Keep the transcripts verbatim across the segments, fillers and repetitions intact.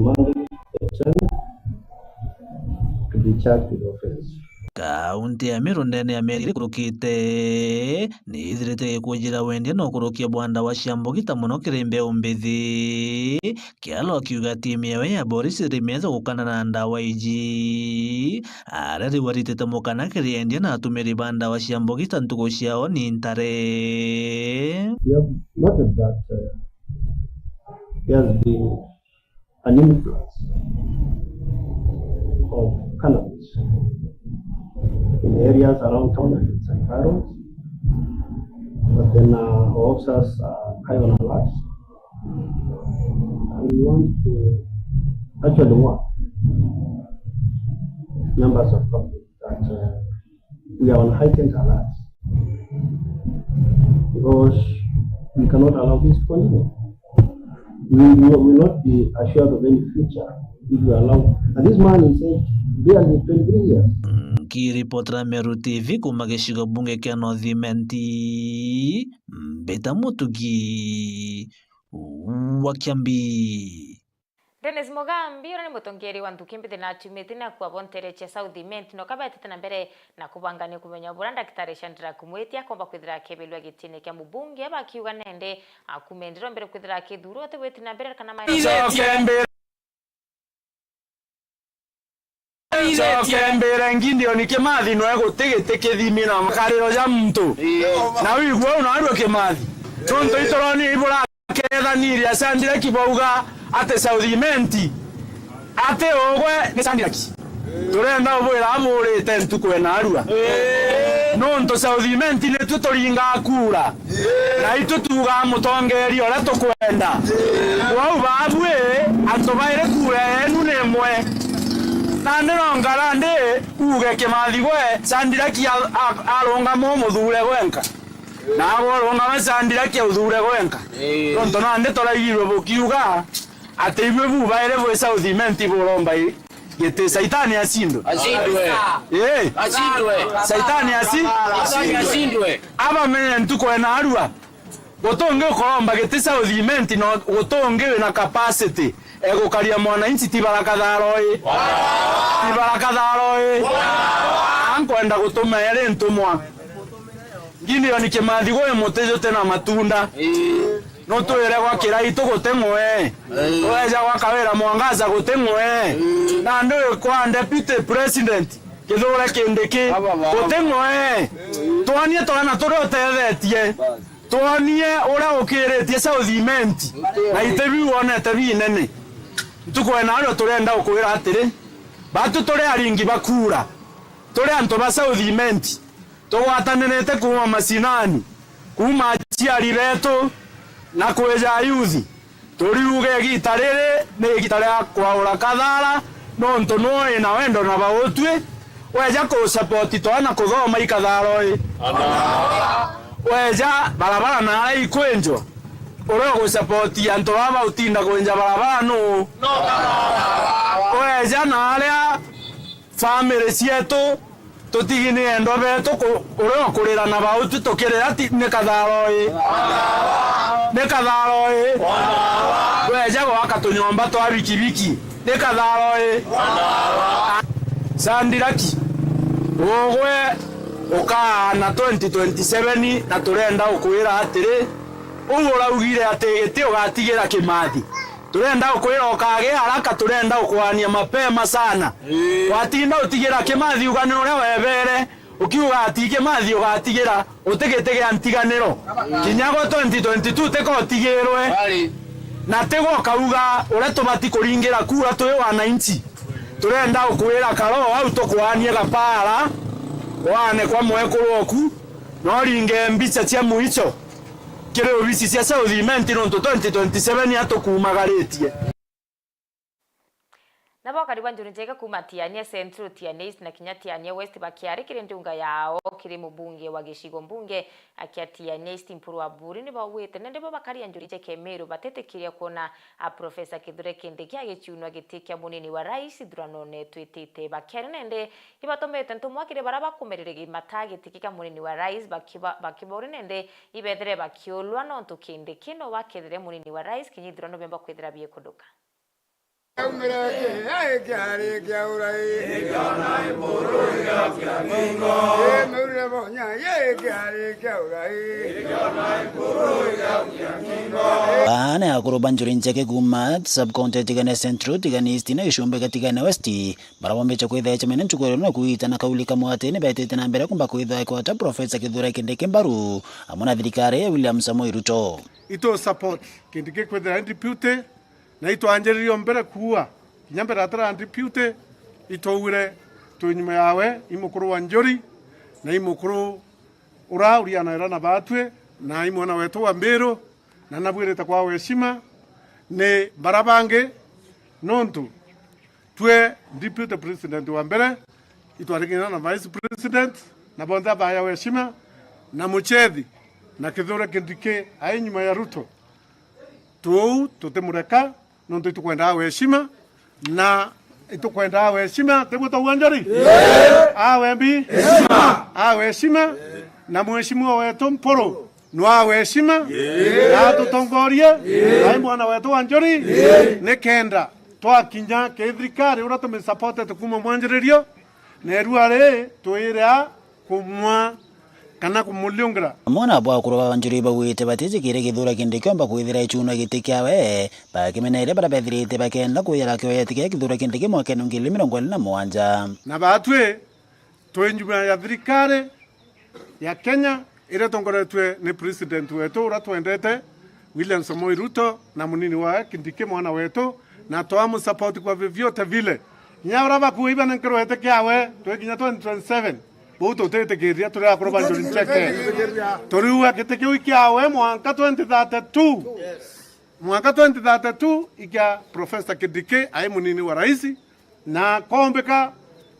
Monday, the tenth, to be charged with offense. Kaunti ya Meru ndene ya mieri iri ikurukite, ni ithirite ikunjira wendia na ukurukia bwa ndawa cia mbugita mono kiri mbeu mbithi, kialo kiuga timu yawe ya borisi iri metho gukana na ndawa iji. Aria riu aritite mukana kiri endia na atumiri ba ndawa cia mbugita ntuku ciao ni ntare. We have noted that, uh, there has been an influx of cannabis in areas around town and its environs. But then, uh, our officers are high on alert, and we want to actually warn members of public that, uh, we are on heightened alert because we cannot allow this to continue. We will, will not be assured of any future if we allow. And this man is, uh, barely twenty-three years. Nkiripotera Meru T V kuma gicigo bunge kia North Imenti, Mbita Mutugi wa Kiambi. Dennis Mugambi, uria ni mutongeria wa nthuki mbithi na aciumite na kuabonterecia South Imenti, no kabetite na mbere na kubangania kumenya buria ndagitari Shadrack Mwiti akomba kwithira akebelua gitine kia mubunge, bakiuga nende akumendire mbere kwithira akithurwa uti gwiti na mbere kana maendeleo. Coke mbere Gideon Kimathi noe guti giti kithimi na makariro ja muntu. Na wigua u narua Kimathi. Nontu itoroni iburakethanirie Shadrack bauga ati South Imenti. Ati ugwe ni Shadrack. Turenda ubwira aburite ntuku ena arua. Nontu South Imenti nitwe turingaa kura. Na itu tuugaa mutongeria uria tukwenda. Kwou baabui, antu bairi kura yeenu ni imwe. Nandi no nkara ndi uuge Kimathi gwe, Shadrack a-, a-, arungama umuthuure gwenka. Naagwe urungame Shadrack authuure gwenka. Tontu nandi turaigirwe bukiuga ati ibui buu bairi bwi South Imenti buromba i-, giti, Saitani acindwe. Acindwe. Ii. Acindwe. Saitani aci-, Saitani acindwe. Abamenye ntuku ena arua. Guti ungi ukuromba giti South Imenti, no guti ungi wina capacity egukaria mwananchi ti Baraka Tharoi. Ti Baraka Tharoi. Ankwenda gutuma eri ntumwa. Gideon Kimathi gwi muti juti na matunda. Nutwire gwa Kiraitu guti ng'we. Weja gwa Kawira Mwangaza guti ng'we. Nandi kwa deputy president Kithure Kindiki guti ng'we. Twonie twana turia utethetie. Twonie uria ukiritie South Imenti. Na iti biu wonete binene. Ntuku ena ario turenda ukwira atiri, batu turi aringi ba kura. Turi antu ba South Imenti. Tugwatanirite kuuma macinani, kuuma aciari betu, na kwija ayuthi. Turiuga igita riri ni igita ria kwaura Kathara, nontu nwe wi na wendo na bautwi. Weja kusapoti twana kuthoma i Kathara ii. Weja barabara naria ikwinjwa, uria ugusapoti antu baba utinda kwinja barabara nuu? Weja naria family cietu, tutigi ni endwa betu ku-, uria ukurira na bautu tukirira ti, ni Kathara ii. Ni Kathara ii. Weja gwaka tunyomba twa bikibiki. Ni Kathara ii. Shadrack, ugwe ukaana twenty twenty-seven na turenda ukwira atiri, uu uraugire ati giti ugatigira Kimathi. Turenda ukwira ukage haraka, turenda ukwania mapema sana. Ii. Watinda utigira Kimathi uga ni uria webere, ukiuga ati Kimathi ugatigira, uti giti gia ntiganiro. Kinya gwa twenty twenty-two tika utigirwe. Bali. Na tigwa ukauga uria tubati kuringira kura twi wananchi. Turenda ukwira karo au tukwanie gapara, wane kwa mwekuru oku, na uringe mbicha cia mwicho kiri obisi cia South Imenti, nontu twenty twenty-seven atukumagaritie. Nabo akari ba Njuri Njega kuuma Tiania Central, Tiania East na kinya Tiania West bakiari kiri ndiunga yao kiri mubunge wa gicigo mbunge kia Tiania East, Mpuru Aburi, ni baugite nende bo bakari a Njuri Njega Meru batitikiria kwona a Professor Kithure Kindiki agiciunwa giti kia munini wa rais ithuranone twitite. Bakiari nende ibatumite ntumwa kiri baria bakumerire gimata giti kia munini wa rais, bakiba-, bakibauri nende ibethire bakiulwa nontu Kindiki no wakethire munini wa rais kinya ithurano biumba kwithira biikuduka. Umire kiai kiari kia urai. Ikiona ipuru igiukia ngingo. Imurire bonya, ii kiari kia urai. Ikiona ipuru igiukia ngingo. Baana ya kuruba Njuri Ncheke kuuma sub-county ya Tigania Central, Tigania East na gicumbi kia Tigania West, baria bombite kwithira icemene ntuku ya riu na kuitana kauli kamwe ati ni betite na mbere kumba kwithira ikwata Professor Kithure Kindiki mbaru amwe na thirikari ya William Samoei Ruto. Itu support Kindiki kwithira deputy, na itwanjiririe o mbere kuua, kinya mbere atara deputy, itwaugire twi nyuma yawe, i mukuru wa Njuri, na i mukuru ura urianaira na batwi, na i mwana wetu wa Mbiru, na nabwirite kwa weshima ni bara bangi, nontu twe deputy president wa mbere, itwari kinya na vice president, na bonthe abaya weshima, na Muchethi, na Kithure Kindiki ai nyuma ya Ruto. Tuu tutimureka, nontu itukwendaa weshima, na itukwendaa weshima, tiguo twauga Njuri? Awe mbi? Heshima. Awe heshima, na mheshimiwa wetu Mpuru, nwawe heshima, na atutongorie, ai mwana wetu wa Njuri, nikenda twakinya ki thirikari uria tumisupportete kuuma mwanjiririo, na irua ri twiria kumwa kana kumuliungira. Amwe na abakuru ba Njuri baugite batijikire Kithure Kindiki omba kwithira icuna giti kiawe, bakimeneria baria bethirite bakenda kwiyara kioya giti kia Kithure Kindiki mwakene ngiri mirongo iri na mugwanja. Na batwi twi nyuma ya thirikari ya Kenya iria itongoretue ni president wetu uria twendete, William Samoei Ruto, na munini wawe Kindiki mwana wetu, na twamusupport kwa vyovyote vile. Kinya uria bakuui banenkerwe giti kiawe, twi kinya twenty twenty-seven, buu tutitikiria turi akuru ba Njuri Ncheke. Turiuga giti kiu kiawe mwanka twenty thirty-two. Mwanka twenty thirty-two ikia Professor Kindiki ai munini wa rais, na kombika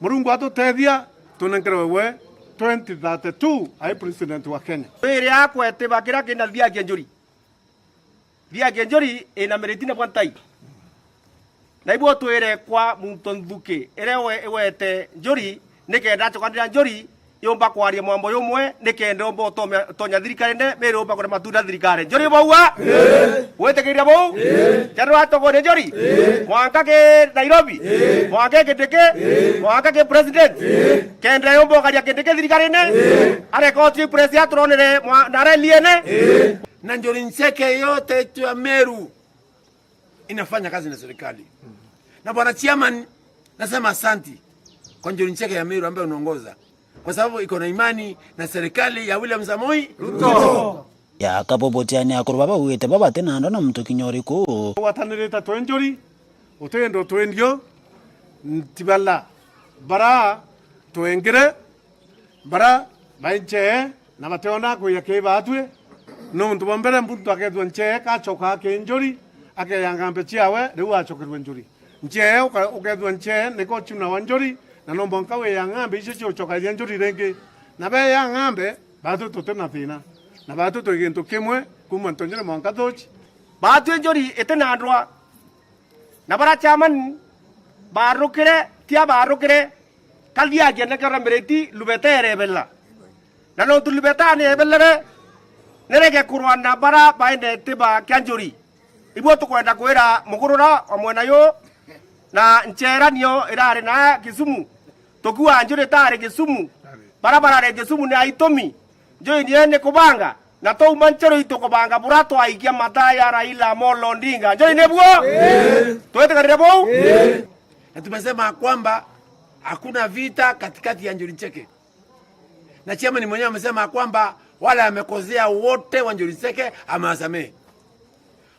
Murungu atutethia, tunenkerewe we twenty thirty-two ai president wa Kenya. Twiri akwetiba kiria kinathiagia Njuri. Thiagia Njuri ina miriti na bwa ntai. Na ibu twire kwa muntu nthuki iria we-, igwete Njuri, nikenda acokanira Njuri, yumba kwaria mwambo yumwe, nikenda umba utomia-, utonya thirikarine, miri umba kuria matunda thirikari. Njuri baua? Ii. Gwitikiria buu? Ii. Kenda atogoria Njuri? Ii. Mwanka ki Nairobi? Ii. Mwanka ki Kindiki? Ii. Mwanka ki president? Ii. Kenda yumba ukaria Kindiki thirikarine? Ii. Areka uti press ya turonere mwa-, na reli ene? Ii. Na Njuri Ncheke yote yetu ya Meru inafanya kazi na serikali. Na bwana chairman, nasema asanti kwa Njuri Ncheke ya Meru ambaye unaongoza, kwa sababu iko na imani na serikali ya William Samoei Ruto. Ya Kabobotiani akuru baba baugite bo bati na ndwa na muntu kinya uriku. Gwatanirite twi Njuri, uti ndo twi ndio, ntibala bara twengire, bara bai nchee na bateona kwia kii baatwi, nontu bwa mbere muntu akethua nchee, kachoka ki Njuri, akeya ng'ambe ciawe, riu acokerua Njuri. Nchee uka-, ukethua nchee, niko uchunawa Njuri, na no mwanka wiya ng'ambe icio ciucokagia Njuri ringi. Na beya ng'ambe, baatwi tuti na thina. Na baatwi twi gintu kimwe, kuuma Ntonyere mwanka Thuchi. Baatwi Njuri iti na ndwa. Na bara chairman baarukire, tia baarukire, kathiagia na kera miriti, lubeta erebela. Na nontu lubeta ni ebelere, nerege kurwa na bara baendete ba kia Njuri. Ibuo tukwenda kwira mugurura wa mwena yu, na nchera nio irari na Kisumu. Tukiuga Njuri itari Kisumu, bara barari Kisumu ni aitumi. Njuri nie ni kubanga, na twauma Njuri itukubanga bura twaikia mata ya Raila Amolo Odinga. Njuri ni buo? Ii. Twitikanire buu? Ii. Na tumesema kwamba hakuna vita katikati ya Njuri Ncheke. Na chairman mwenyewe amesema kwamba wale amekosea wote wa Njuri Ncheke amewasamehe.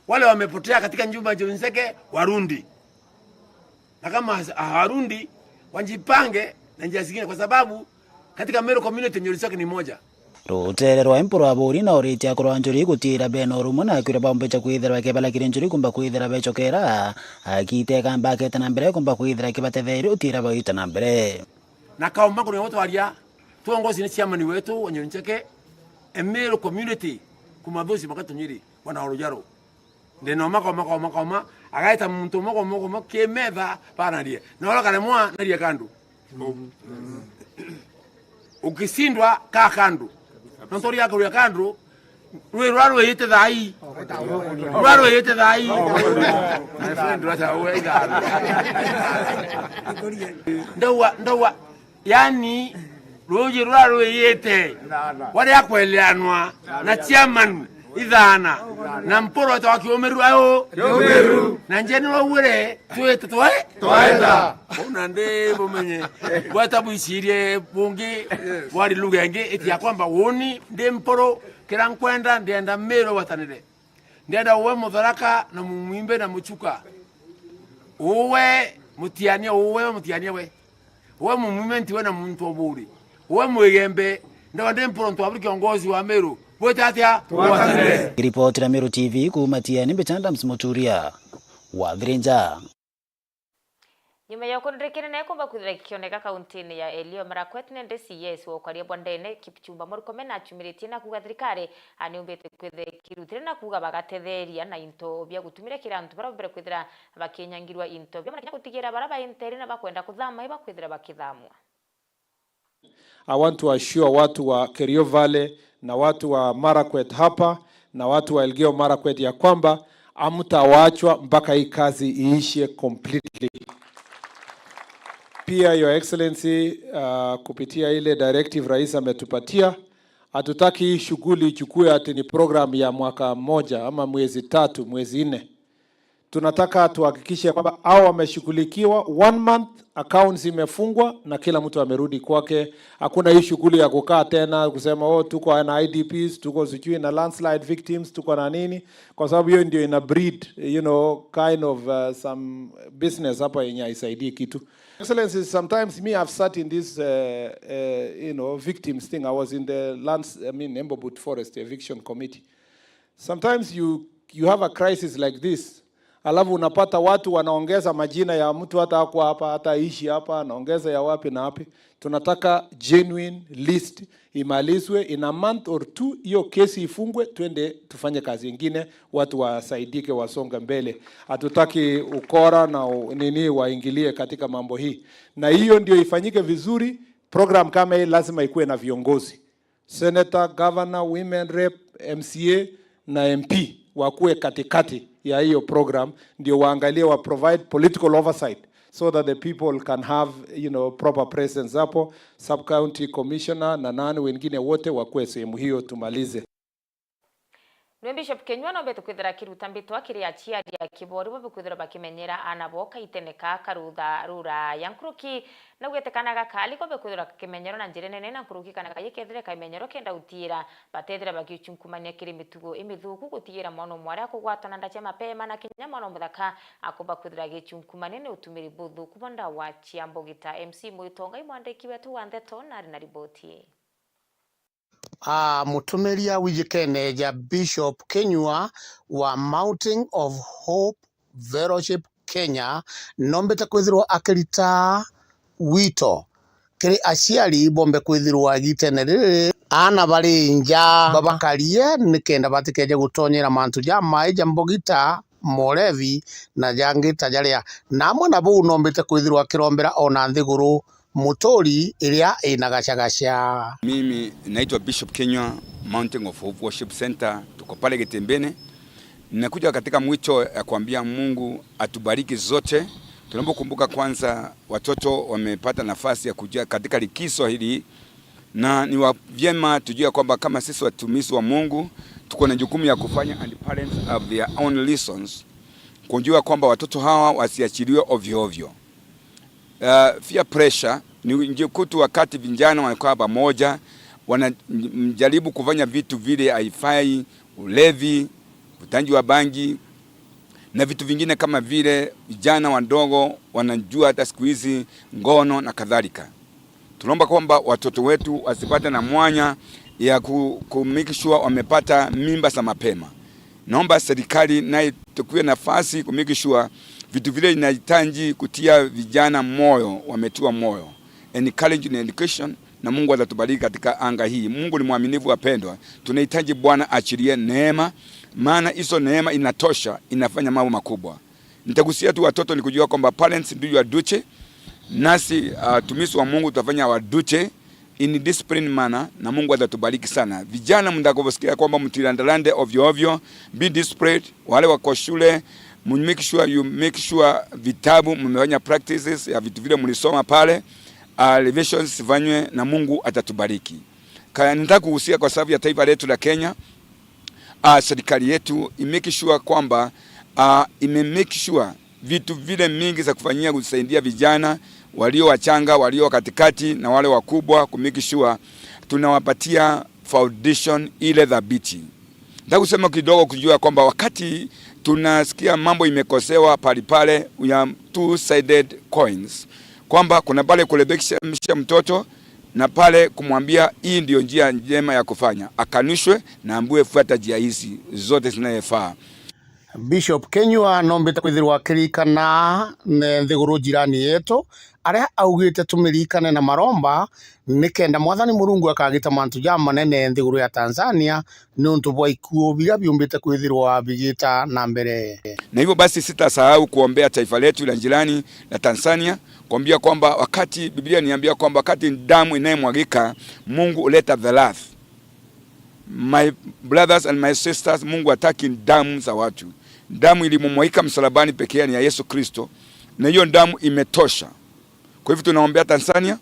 Wale wamepotea katika nyumba ya Njuri Ncheke warudi. Na kama has-, hawarundi, wajipange na njia zingine, kwa sababu katika Meru community Njuri Ncheke ni moja. Rutere rwa Mpuru aburi na uritie akuru a Njuri gutiira bena urumwe na akwira baumbite kwithira bakebala kiri Njuri kumba kwithira becokera, akite kamba akete na mbere kumba kwithira kibatetheria utiira baita na mbere. Na kauma kuria twaria, tuongozi ni chairman wetu wa Njuri Ncheke, a Meru community, kuma Thusi mpaka Tunyiri, bwana Orujaro. Ndina makoma, koma, koma, agaita muntu umwe, umwe, umwe, kimetha, banarie. Na ura karemwa, narie kandu. Ukishindwa, kaa kandu. Nontu uria kuria kandu, Rwi rwa rwiyite thai. Rwa rwiyite thai. Ndauga, ndauga, yani, ruuji rura rwiyite, waria kweleanwa na chairman ithana, na mporo etagwa kiumiru au. Kiumiru. Na njeni waugire, twite twe? Twaenda. Uu nandi bumenye. Gweta bwicirie bungi, bwari lugha ingi, iti ya kwamba uuni ndi mporo, kira nkwenda, ndienda Miru igwatanire. Ndienda uwe Mutharaka na Mumwimbi na Muchuka. Uwe Mutiania, uwe Mutiania we. Uwe Mumwimbi ntiwe na muntu o buri. Uwe Mwigembe, ndenda ndi mporo ntu aburi kiongozi wa Miru. Bwite atia? Twatanire. Ripoti ya Miru T V kuuma Tiani, Mbita Adams Muturia wa Thirinja. Nyuma ya ukundirikiri na ikumba kwithira gikioneka kauntini ya Elgeyo Marakwet, nende C S wa ukaria bwa ndene Kipchumba Murkomen achumiritie na kuuga thirikari aniumbite kwithira ikirutire na kuuga bagatetheria na into bia gutumira kiri antu baria bombere kwithira bakinyangirwa into biao, na kinya gutigira baria bainteri na bakwenda kuthama ibakwithira bakithamwa. I want to assure watu wa Kerio Valley na watu wa Marakwet hapa na watu wa Elgeyo Marakwet ya kwamba hamtaachwa mpaka hii kazi iishe completely. Pia, Your Excellency, uh, kupitia ile directive Rais ametupatia, hatutaki hii shughuli ichukue ati ni program ya mwaka mmoja ama mwezi tatu, mwezi nne. Tunataka tuhakikishe kwamba hao wameshughulikiwa, one month, accounts imefungwa na kila mtu amerudi kwake. Hakuna hii shughuli ya kukaa tena kusema, "Oh, tuko na I D Ps, tuko sijui na landslide victims, tuko na nini," kwa sababu hiyo ndio ina breed, you know, kind of, uh, some business hapa yenye haisaidii kitu. Excellencies, sometimes me, I've sat in this, uh, uh, you know, victims thing. I was in the lands, I mean, Embobut Forest Eviction Committee. Sometimes you, you have a crisis like this, alafu unapata watu wanaongeza majina ya mtu hata hakuwa hapa, hata aishi hapa, anaongeza ya wapi na wapi. Tunataka genuine list imalizwe in a month or two, hiyo kesi ifungwe, twende tufanye kazi ingine, watu wasaidike, wasonge mbele. Hatutaki ukora na u-, nini waingilie katika mambo hii, na hiyo ndio ifanyike vizuri. Program kama hii lazima ikuwe na viongozi. Senator, governor, women rep, M C A na M P wakuwe katikati ya hiyo program, ndio waangalie, wa provide political oversight so that the people can have, you know, proper presence hapo. Sub county commissioner na nani wengine wote wakuwe sehemu hiyo, tumalize. Nwe Bishop Kenyua nombete kwithira akiruta mbitwa kiri aciari a Kibori bobe kwithira bakimenyera aana bo kaitene ka karutha ruraya nkuruki. Na gwete kana gakari kobe kwithirwa kimenyero na njira nene na nkuruki kana kaye kethire kaimenyero kenda utiira, batethira bagichunkumania kiri mitugo imithuku, gutigira mwana umwe aria akugwatwa na nda cia mapema na kinya mwana umuthaka akumba kwithira agichunkumania ni utumiri buthuku bwa ndawa cia mbugita. M C Mwitonga i mwandiki wetu wa ndeto na ari na riboti ii. A, mutumiria wijikene ja Bishop Kenyua wa Mountain of Hope Fellowship Kenya, nombete kwithirwa akirita wito kiri aciari bombe kwithirwa igitene riri aana bari nja babakarie nikenda batikeje gutonyera mantu jamai ja mbugita, morevi na jangi ta jaria. Na amwe na buu nombete kwithirwa akirombera ona nthiguru muturi iria ina gacagaca. Mimi naitwa Bishop Kenywa, Mountain of Hope Worship Center, tuko pale Gitimbini. Ninakuja katika mwicho ya kuambia Mungu atubariki zote. Tunapokumbuka kwanza watoto wamepata nafasi ya kuja katika likizo hili, na ni wa-, vyema tujue kwamba kama sisi watumishi wa Mungu, tuko na jukumu ya kufanya, and parents have their own lessons, kujua kwamba watoto hawa wasiachiliwe ovyo ovyo. Uh, peer pressure ni njikutu wakati vijana wanakaa pamoja, wanajaribu kufanya vitu vile haifai, ulevi, uvutaji wa bangi na vitu vingine kama vile. Vijana wadogo wanajua hata siku hizi ngono na kadhalika. Tunaomba kwamba watoto wetu wasipate na mwanya ya ku-, ku make sure wamepata mimba za mapema. Naomba serikali naye tukuwe nafasi ku make sure vitu vile inahitaji kutia vijana moyo, wametiwa moyo. Encourage in education, na Mungu atatubariki katika anga hii. Mungu ni mwaminifu, wapendwa. Tunahitaji Bwana achilie neema, maana hizo neema inatosha, inafanya mambo makubwa. Nitagusia tu watoto ni kujua kwamba parents do your duty, nasi, ah, watumishi wa Mungu tutafanya our duty, in disciplined manner, na Mungu atatubariki sana. Vijana, mtakaposikia kwamba mtirandarande ovyo ovyo, be disciplined. Wale wako shule, mu make sure you make sure vitabu mmefanya practices ya vitu vile mlisoma pale, uh, revisions zifanywe na Mungu atatubariki. Ka-, nataka kuhusia kwa sababu ya taifa letu la Kenya, uh, serikali yetu i make sure kwamba, uh, ime make sure vitu vile mingi za kufanyia kusaidia vijana walio wachanga, walio katikati na wale wakubwa, ku make sure tunawapatia foundation ile thabiti. Nataka kusema kidogo kujua kwamba wakati tunasikia mambo imekosewa pale pale, we are two sided coins, kwamba kuna pale kurekebisha mtoto na pale kumwambia hii ndio njia njema ya kufanya, akanishwe na ambiwe fuata njia hizi zote zinayefaa. Bishop Kenyua nombite kwithirwa akirikana ne nthiguru jirani yetu, aria augite tumirikane na maromba, nikenda Mwathani Murungu akagita mantu jamanene nthiguru ya Tanzania, niuntu bwa ikuu biria biumbite kwithirwa bigita na mbere. Na hivyo basi, sitasahau kuombea taifa letu la jirani la Tanzania, kuambia kwamba wakati, Biblia inaniambia kwamba wakati damu inayemwagika, Mungu huleta the wrath. My brothers and my sisters, Mungu hataki damu za watu. Damu ilimwagika msalabani pekee ni ya Yesu Kristo, na hiyo damu imetosha. Kwa hivyo tunaombea Tanzania,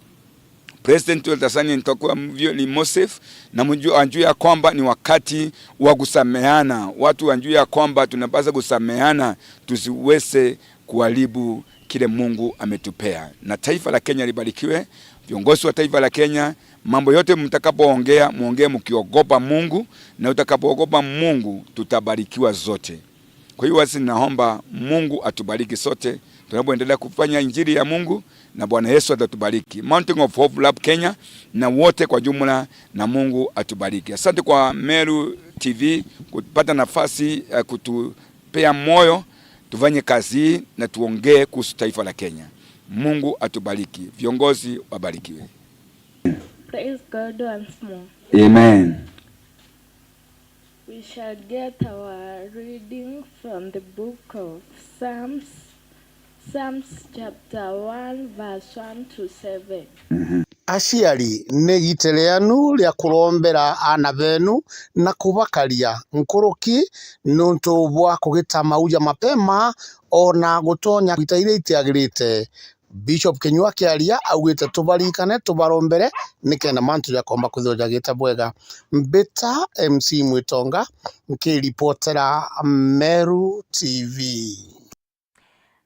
president wa Tanzania nitakuwa mvyo ni Mosef, na mjue, ajue ya kwamba ni wakati wa kusameana. Watu wajue ya kwamba tunapaswa kusameana, tusiweze kuharibu kile Mungu ametupea. Na taifa la Kenya libarikiwe. Viongozi wa taifa la Kenya, mambo yote mtakapoongea, muongee mkiogopa Mungu, na utakapoogopa Mungu, tutabarikiwa zote. Kwa hiyo basi, naomba Mungu atubariki sote tunapoendelea kufanya injili ya Mungu, na Bwana Yesu atatubariki. Mountain of Hope Lab Kenya na wote kwa jumla, na Mungu atubariki. Asante kwa Meru T V kupata nafasi ya kutupea moyo tufanye kazi hii na tuongee kuhusu taifa la Kenya. Mungu atubariki. Viongozi wabarikiwe. Praise God once more. Amen. We shall get our reading from the book of Psalms, Psalms chapter one, verse one to seven. Aciari, ni igita rieenu ria kurombera aana beenu na kubakaria nkuruki niuntu bwa kugita mauja mapema, o na gutonya kwita iria itiagirite. Bishop Kenyua akiaria augite tubarikane, tubarombere, nikenda mantu jakomba kwithirwa jagita bwega. Mbita M C Mwitonga, nkiripotera Meru T V.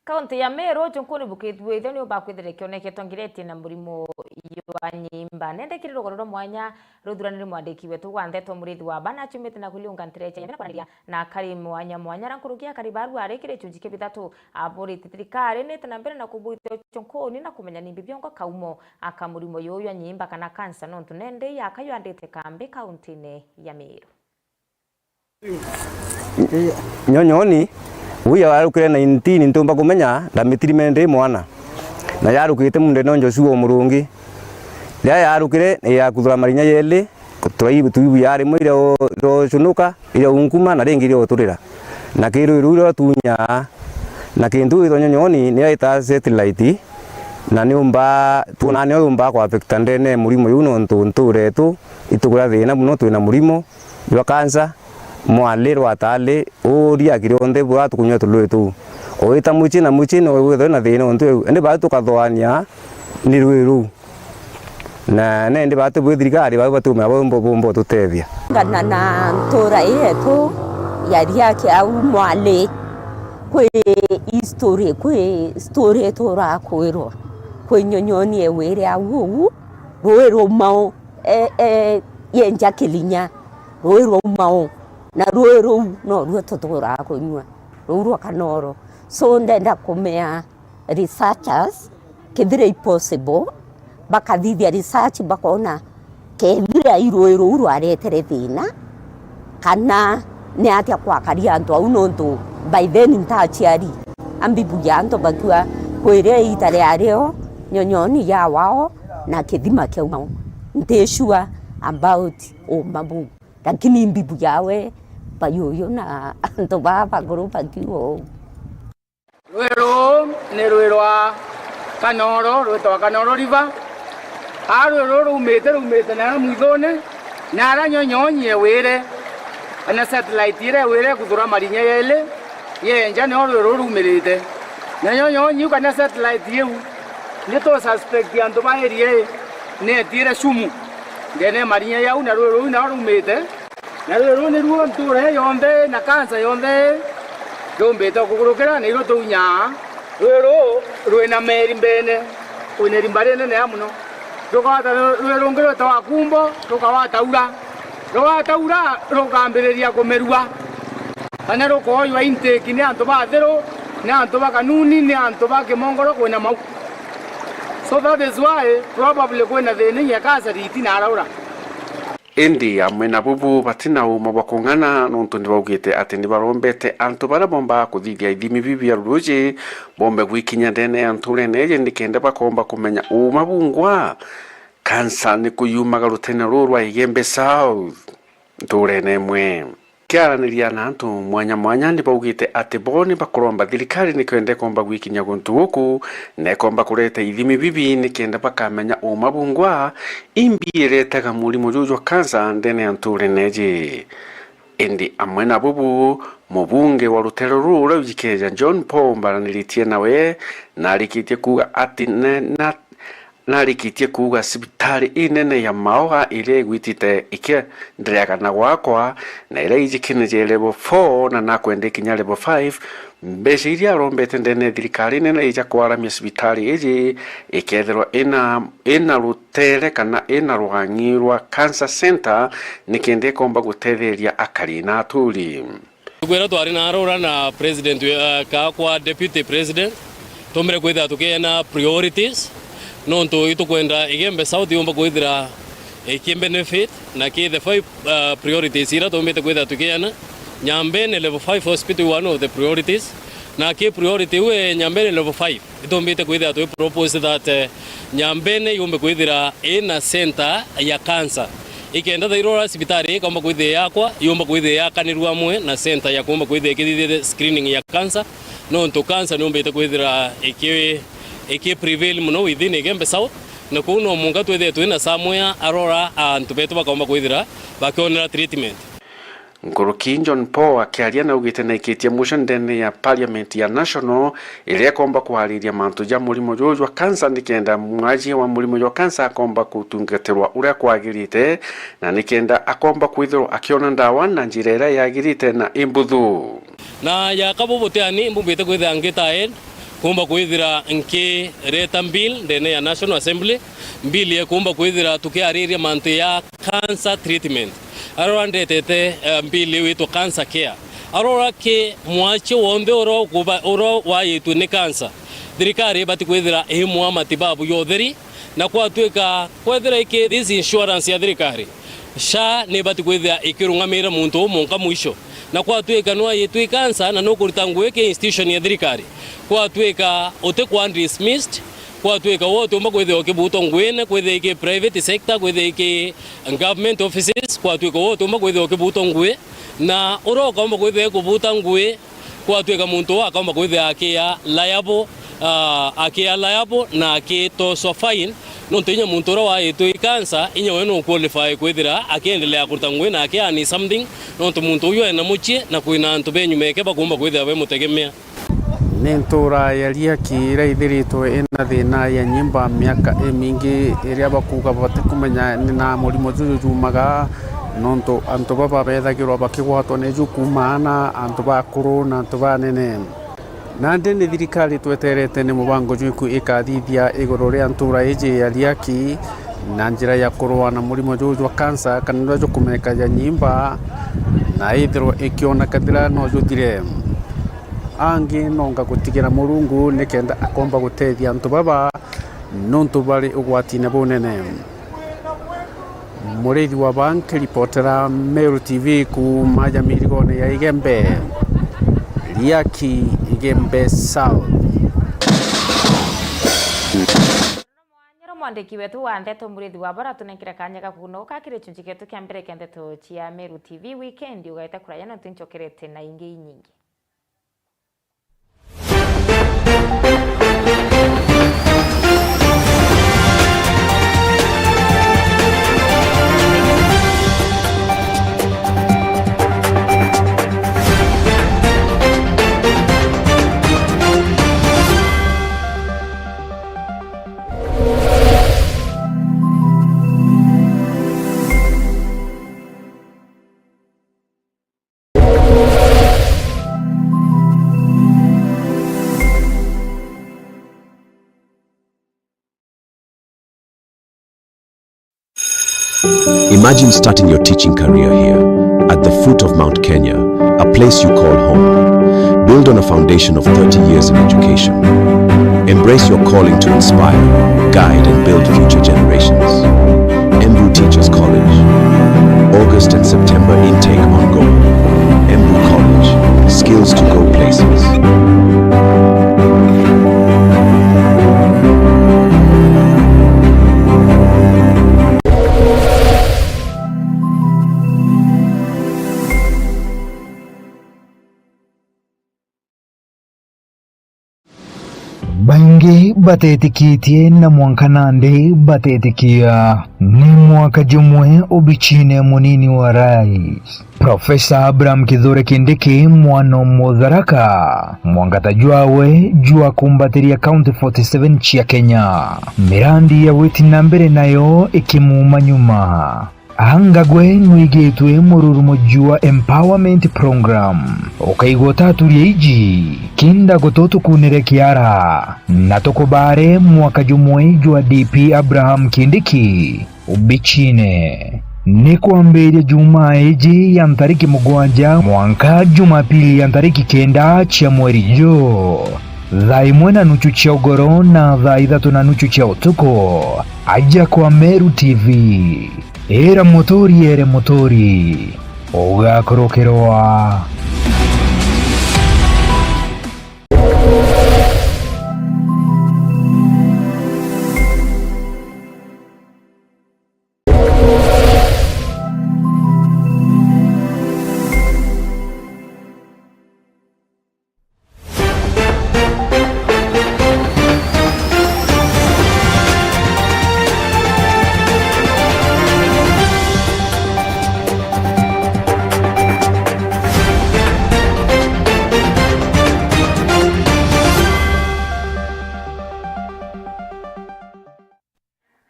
Kaunti ya Meru, junkuni bukithwithio ni ubakwithire kioneketwe ngiretie na murimo jwa nyimba. Nendekire rugoro rwa mwanya ruthurani ni mwandiki wetu wa ndeto Murithi wa Bana achumite na kuliunga ntereche na kwariria na akari mwanya mwanya. Ra nkuruki akari baru ari kiri chunji kia bithatu, aburite thirikari nite na mbere na kubwithia uchunkuni na kumenya nimbi biongo kaumo aka murimo yuyu anyimba kana kansa, nontu nende yakaywa andite kambi kauntine ya Meru. Nyonyoni, uu yarukire nineteen ntiumba kumenya, ndamitiri mende mwana. Na yarukite mundene o Joshua o Murungi. Riria yarukire, yakuthura marinya yeli, turai-, tuibu ya rimwe iria u-, iria ucunuka, iria unkuma, na ringi iria uturira. Na kirui ruu iria utunyaa. Na kintu witwa nyonyoni, niyo itaa satellite, na niumba, twonaa niyo yumba ku affect ndene murimo juu, nontu nturetu, itukuria thina muno, twina murimo jwa cancer, mwali rwatali, uria kiri onthe bwa tukunywa tului tuu. Owita mucii na mucii no withwe na thina ontu eu. Indi baa tukathoania ni rui ruu. Na nendi baa tubwi thirikari, bau batumira bau bo-, bomba ututethia. Ngana na ntura yetu ya Riaki au mwali, kwi history, kwi story turakwirwa. Kwi nyonyoni ewire au uu, rui rumao. E, e, yenja Kilinya, rui rwauma o, na rui ruu noruo tuturaga kunyua, ruu rwa Kanoro. So, ndenda kumea researchers, kethira i possible, bakathithia research, bakona kethira i rui ruu rwaretere thina, kana ni atia kwakaria antu au, nontu by then ntachiari, ambibugia antu bakiwa kwire iita riario, nyonyoni ya wao, na kithima kiauma o. Nti sure about uma buu, lakini mbibugia we bayuyu na antu baa bakuru bakiuga uu. Rui ruu ni rui rwa Kanoro, rwitagwa Kanoro River. A rui ruu ruumite, ruumite na mwithune, na ara nyonyonyi ewire, na satellite iria ewire kuthura marinya yeli yenja, nio rui ruu ruumirite. Na nyonyonyi iu kana satellite iu, ni tu suspect antu ba area ii ni etiire cumu ndene ya marinya jau, na rui ruu nao ruumite. Na rui ruu niruo ntuura ii yonthe na kansa yonthe yumbite kugurukira, na iruo tuunyaa. Rui ruu rwina meri mbene, kwina irimba rinene ya mono. Rukagwata rui rungi rwitawa Kumbo, rukagwata ura. Rugwata ura, rukambiriria kumirua. Kana rukoojwa intake ni antu bathiru, ni antu ba kanuni, ni antu ba kimongoro, kwina mau. So that is why probably kwina thina ya kansa riti na araura. Indi amwe na bubu batina uuma bwa kung'ana, nontu ni baugite ati ni barombete antu baria boombaga kuthithia ithimi biu bia ruuji boombe gwikinya ndene ya ntuurene iji, nikenda bakoomba kumenya uuma bungwa kansa ni kuyumaga rutene ruu rwa Igembe South, ntuurene imwe. Kiaraniria na antu mwanya mwanya, ni baugite ati bo ni bakuromba thirikari nikenda ikomba gwikinya guntu guku, na ikomba kureta ithimi bibi nikenda bakamenya uuma bungwa imbi iretaga murimo juu jwa kansa ndene ya ntuurene iji. Indi amwe na bubu, mubunge wa rutere ruu uria wijikeja John Paul mbaraniritie nawe, na arikitie kuuga ati ne-, na Narikitie kuuga cibitari inene ya Maoga iria igwitite ikiendereaga na gwakwa, na iria ijikinije level four na nakwenda ikinya level five, mbeca iria arombete ndene ya thirikari nene ija kwaramia cibitari iji ikethirwa ina, ina rutere kana ina rwang'i rwa cancer center, nikenda ikomba gutetheria akari na aturi. Kwira twari na arora na president, uh, kakwa deputy president, tumbire kwithira tukiena priorities, nontu itukwenda Igembe South yumba kwithira iki benefit, na ki the five, uh, priorities ira tumbite kwithira tukiena. Nyambene level five hospital one of the priorities, na ki priority we Nyambene level five. Itumbite kwithira twi propose that, eh, Nyambene yumbe kwithira ina center ya cancer. Ikenda thairora cibitari ikaumba kwithia yakwa, yumba kwithia yakanirua amwe na center ya kuumba kwithia ikithithia screening ya cancer. Nontu cancer niumbite kwithira iki, iki prevail muno within Igembe South. Na kuu no munka twithie twina somewhere arora antu betu bakaumba kwithira bakionera treatment. Nkuruki John Paul akiaria naugite naikitie motion ndene ya parliament ya national iria ikomba kwariria mantu ja murimo juju jwa cancer, nikenda mwaji wa murimo jwa cancer akomba gutungatirwa uria kwagirite, na nikenda akomba kwithirwa akiona ndawa na njira iria yagirite na imbuthu. Na ya kabu butiani mbumbite kwithira ngita ahead, kumba kwithira nkireta bill ndene ya National Assembly, bill ya kumba kwithira tukiariria mantu ya cancer treatment. Arora ndetete, eh, bill iu itwa cancer care. Arora ki mwachi wonthe ura ukuba-, ura wayitwe ni cancer, thirikari ibati kwithira imwa matibabu ya utheri, na kwatuika kwethira iki this insurance ya thirikari, SHA nibati kwithira ikirungamira muntu uu munka mwisho. Na kwatuika nwayitwe cancer na nukuruta ngugi ki institution ya thirikari, kwatuika utikwa dismissed, kwatuika we utiumba kwithira ukibutwa nguine, kwithira iki private sector, kwithira iki government offices, kwatuika we utiumba kwithira ukibutwa ngui, na uria ukaumba kwithira ikubuta ngui, kwatuika muntu uu akaumba kwithira akia liable, ah, akia liable na akitoswa fine, nontu inya muntu uria waitwe i cancer, inya we no qualify kwithira akiendelea kuruta ngui na aki earn something, nontu muntu uyu ena mucii na kwina antu benyuma eke bakumba kwithira bemutegemea. Ni ntuura ya Riaki iria ithiritwe ina thina ya nyimba miaka imingi, iria bakuuga batikumenya ni na murimo juju jumaga, nontu antu baba bethagirwa bakigwatwa niju kuuma aana, antu bakuru na antu banene. Nandi ni thirikari tweterete ni mubango jwiku ikathithia iguru ria ntuura iji ya Riaki na njira ya kurua na murimo juju jwa cancer kana juria jukumeka ja nyimba, na ithirwe ikiona kathira no juthire. Angi nonga gutigira Murungu nikenda akomba gutethia antu baba, nontu bari ugwatine bunene. Murithi wa ba nkiripotera Meru T V kuuma ja mirigone ya Igembe, Riaki, Igembe South. Nyoro mwandiki wetu wa ndeto Murithi wa Bara tunenkire kanya ga kunoka kiri gicunji gietu kia mbere kia ndeto cia Meru T V weekend, ugaita kuraya nontu ncokerete na ingi inyingi. Imagine starting your teaching career here, at the foot of Mount Kenya, a place you call home. Build on a foundation of thirty years in education. Embrace your calling to inspire, guide, and build future generations. Embu Teachers College. August and September intake ongoing. Embu College. Skills to go places. Baingi batetikitie na mwanka nandi batetikia. Ni mwaka jumwe ubicine munini wa rais, Profesa Abraham Kithure Kindiki, mwana o Mutharaka, mwangata jwawe jwa kumbatiria County forty seven cia Kenya, mirandi ya gwiti na mbere nayo ikimuuma nyuma. Angagwe nwigitwe mururumo jwa empowerment program. Ukaigua utaturia iji, kinda gututukunire kiara, na tukubare mwaka jumwe jwa D P Abraham Kindiki ubicine. Ni kwambiria Jumaa iji ya ntariki mugwanja mwanka Jumapili ya ntariki kenda cia mweri juu, thaa imwe na nuchu cia ugoro na thaa ithatu na nuchu cia utuku, aja kwa Meru T V. Ira muturi ere muturi, ugakurukirwa.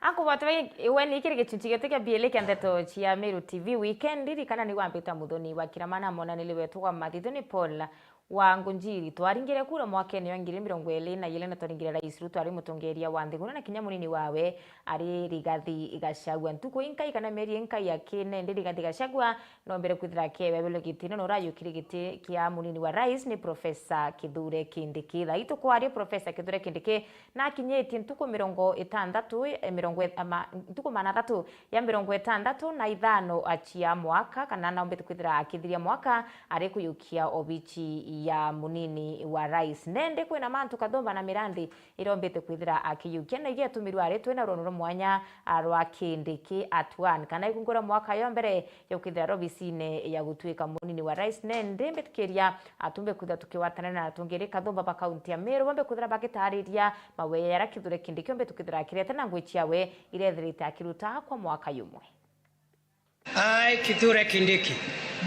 Ankubwate we ni kiri gichunchi giti kia bieli kia ndeto cia Meru T V weekend. Ririkana ni gwambita Muthoni wa Kirama na monaniri wetu wa mathitu ni Paul wa Ngunjiri. Twaringire kura mwakene wa ngiri mirongo iri na iri na twaringire Rais Ruto ari mutongeria wa nthiguru na kinya munini wawe ari Rigathi Gachagua. Ntuku inkai kana mieri inkai akine ndi Rigathi Gachagua nombere kwithira akebebelwe gitine na urayukire giti kia munini wa rais ni Profesa Kithure Kindiki. Thaa ii tukwaria Profesa Kithure Kindiki na akinyitie ntuku mirongo itandatu, eh, mirongo it-, ama, ntuku magana athatu ya mirongo itandatu na ithano cia mwaka, kana naumbite kwithira akithiria mwaka ari kuyukia obichi ya munini wa rais. Nende kwina mantu kathumba na mirandi irombite kwithira akiyukia, na igetumirwe aritwe na rwono rwa mwanya, ah, rwa Kindiki at one, kana ikungura mwaka yo mbere ya kwithira robisine ya gutuika munini wa rais. Nende mbitikiria atumbe kwithira tukiwatanana na atongeria kathumba ba kaunti ya Meru, bambe kwithira bagitariria maweya jaria Kithure Kindiki ombe tukwithira akirete na ngui ciawe iria ethirite akiruta kwa mwaka jumwe. I, Kithure Kindiki,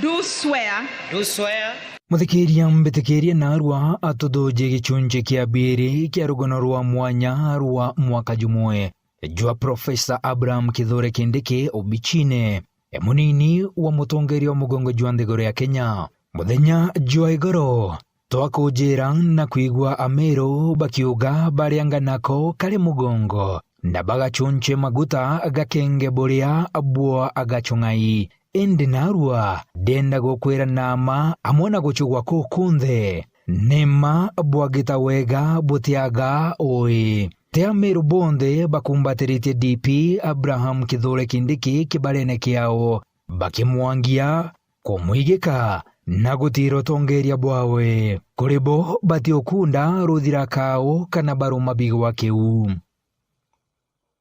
do swear. Do swear. Muthikiria, mbitikiria narua atuthuje gichunchi kia biiri kia rugono rwa mwanya rwa mwaka jumwe jwa Profesa Abraham Kithure Kindiki obichine, e munini wa mutongeria wa mugongo jwa nthiguru ya Kenya. Muthenya jwa igoro, twakujira na kwigua Ameru bakiuga baria nganako kari mugongo, na bagachunche maguta gakenge buria bwa gachung'ai. Indi narua, ndenda gukwira na mma amwe na guchugwa kukunthe, ni mma bwagita wega butiaga ui. Ti Ameru bonthe bakumbatiritie D P Abraham Kithure Kindiki kibarene kiao, bakimwangia, kumwigika, na gutira utongeria bwawe. Kuri bo, batiukunda ruthira kau kana baruma bigwa kiu.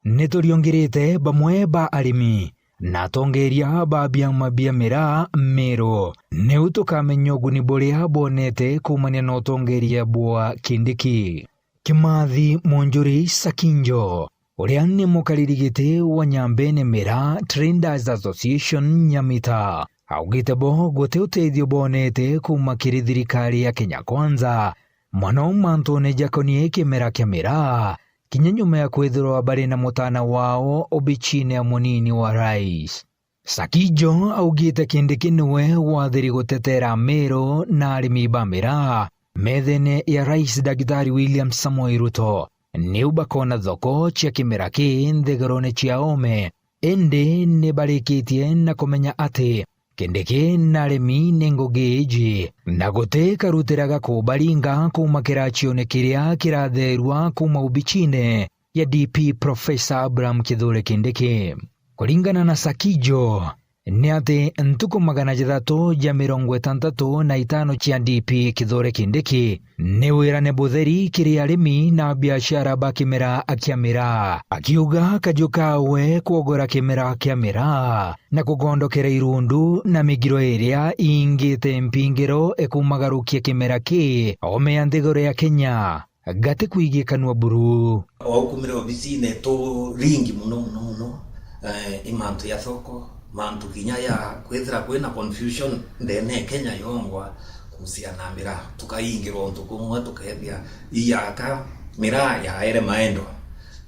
Ni turiongirite bamwe ba arimi na atongeria ba biama bia miraa Meru. Niu tukamenya uguni buria bonete kuumania na utongeria bwa Kindiki. Kimathi Munjuri Sakinjo, uria ni mukariri giti wa Nyambene Miraa Traders Association Nyamita, augite bo guti uteithio bonete kuuma kiri thirikari ya Kenya Kwanza, mono mantune jakonie kimera kia miraa, kinya nyuma ya kwithirwa bari na mutana wao obichine ya munini wa rais. Sakijo augite Kindiki niwe wathiri gutetera Ameru na arimi ba miraa methene ya Rais Daktari William Samoei Ruto. Niu bakona thoko cia kimera ki nthigurune cia ome, indi ni barikitie na kumenya ati Kindiki na arimi ni ngugi iji, na guti karutira ga kubaringa kuuma kiracione kiria kiratherua kuuma ubicine ya D P Professor Abraham Kithure Kindiki. Kuringana na Sakijo, ni ati ntuku magana jathatu ja mirongo itantatu na itano cia D P Kithure Kindiki ni wirane butheri kiri arimi na biashara ba kimera kia miraa, akiuga kaju kawe kwogora kimera kia miraa na kugondokera irundu na migiro iria iingite mpingiro ikumagarukia kimera ki ome ya nthiguru ya Kenya. Gati kwigie kanua buru. Waukumire obisine turingi muno, muno, muno, eh, i mantu ya thoko, mantu kinya ya kwithira kwina confusion ndene ya Kenya yongwa kuhusiana na miraa. Tukaingirwa untu kumwe, tukethia iyaka miraa yaere maendo.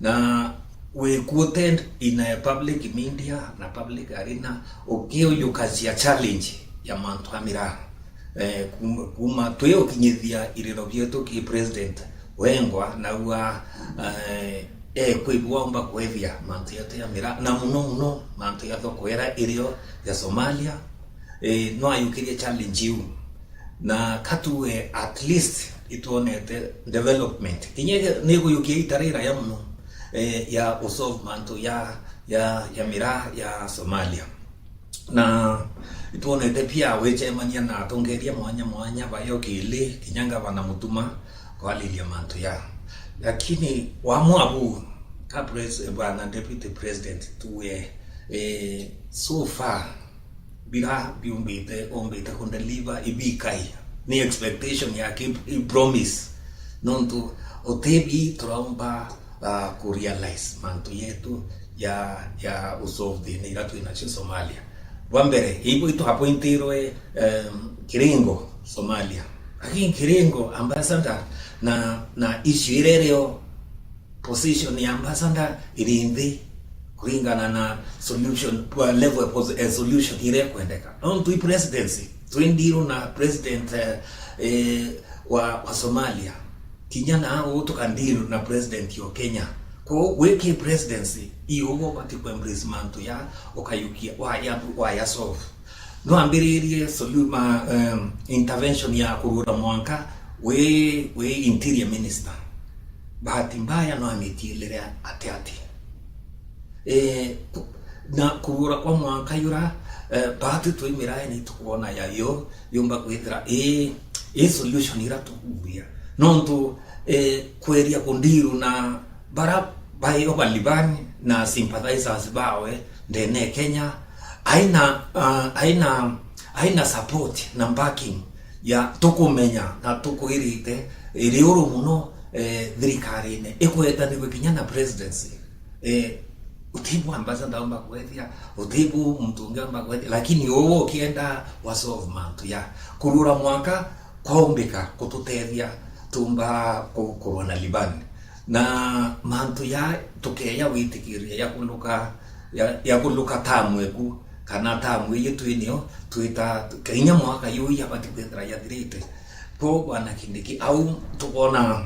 Na we quoted in a public media na public arena, ukiuyukacia challenge ya mantu a miraa. Eh, kuma, kuma twi ukinyithia iriro bietu ki president wengwa, naua, eh, ekwibua umba kwethia mantu yetu ya miraa, na muno muno mantu ya thoko ira irio ya Somalia, eh, no ayukirie challenge iu. Na katue at least itwonete development. Kinya ni kuyukia itarira ya muno, eh, ya usolve mantu ya, ya, ya miraa ya Somalia. Na itwonete pia wicemania na atongeria mwanya mwanya, bayo kili, kinya ngavana Mutuma, kwariria mantu ya. Lakini wamwabu ka pres-, bwana deputy president, tuwe, eh, so far, bira biumbite, umbite kundeliver ibikai. Ni expectation ya ki, i promise. Nontu utebi turaumba, ah, kurealize mantu yetu ya, ya usolve thina ira twinacio Somalia. Bwa mbere, ibo itu appointirwe, em, Kiringo Somalia. Lakini Kiringo ambassador na, na issue ira irio position ya ambassador iri nthi kuringana na solution, kwa level ya pos-, eh, solution ira ikwendeka. Nontu i presidency, twi ndiru na president, eh, eh, wa, wa Somalia. Kinya na uu tukandiru na president o Kenya. Kwou wiki presidency, i ugo ubati kuembrace mantu ya ukayukia, waya, waya solve. No ambiririe solu-, ma, em, intervention ya kurura mwanka wi, wi interior minister. Bahati mbaya no amitiilire ati ati. Eh, ku-, na kurura kwa mwanka yura, eh, bahati twi miraeni tukwona ya yo, yumba kwithira i, i solution ira tukuria. Nontu, eh, kweria kundiru na bara bai obalibani na sympathizers bawe ndene Kenya, aina, ah, aina, aina support na backing ya tukumenya na tukwirite iriuru muno, eh, thirikarine ikwetanirwe kinya na presidency. Eh, utibu ambassador aumba kwethia, utibu muntu ungi aumba kwethia, lakini uwe ukienda wa solve mantu ya kurura mwaka kwaumbika kututethia tumba ku-, kurwa na Liban. Na mantu ya tukeya witikiria ya kuluka, ya, ya kuluka tamu eku, kana tamu iyi twinio twita kinya mwaka yu yabati kwithira yathirite. Ko bwana Kindiki, au tukona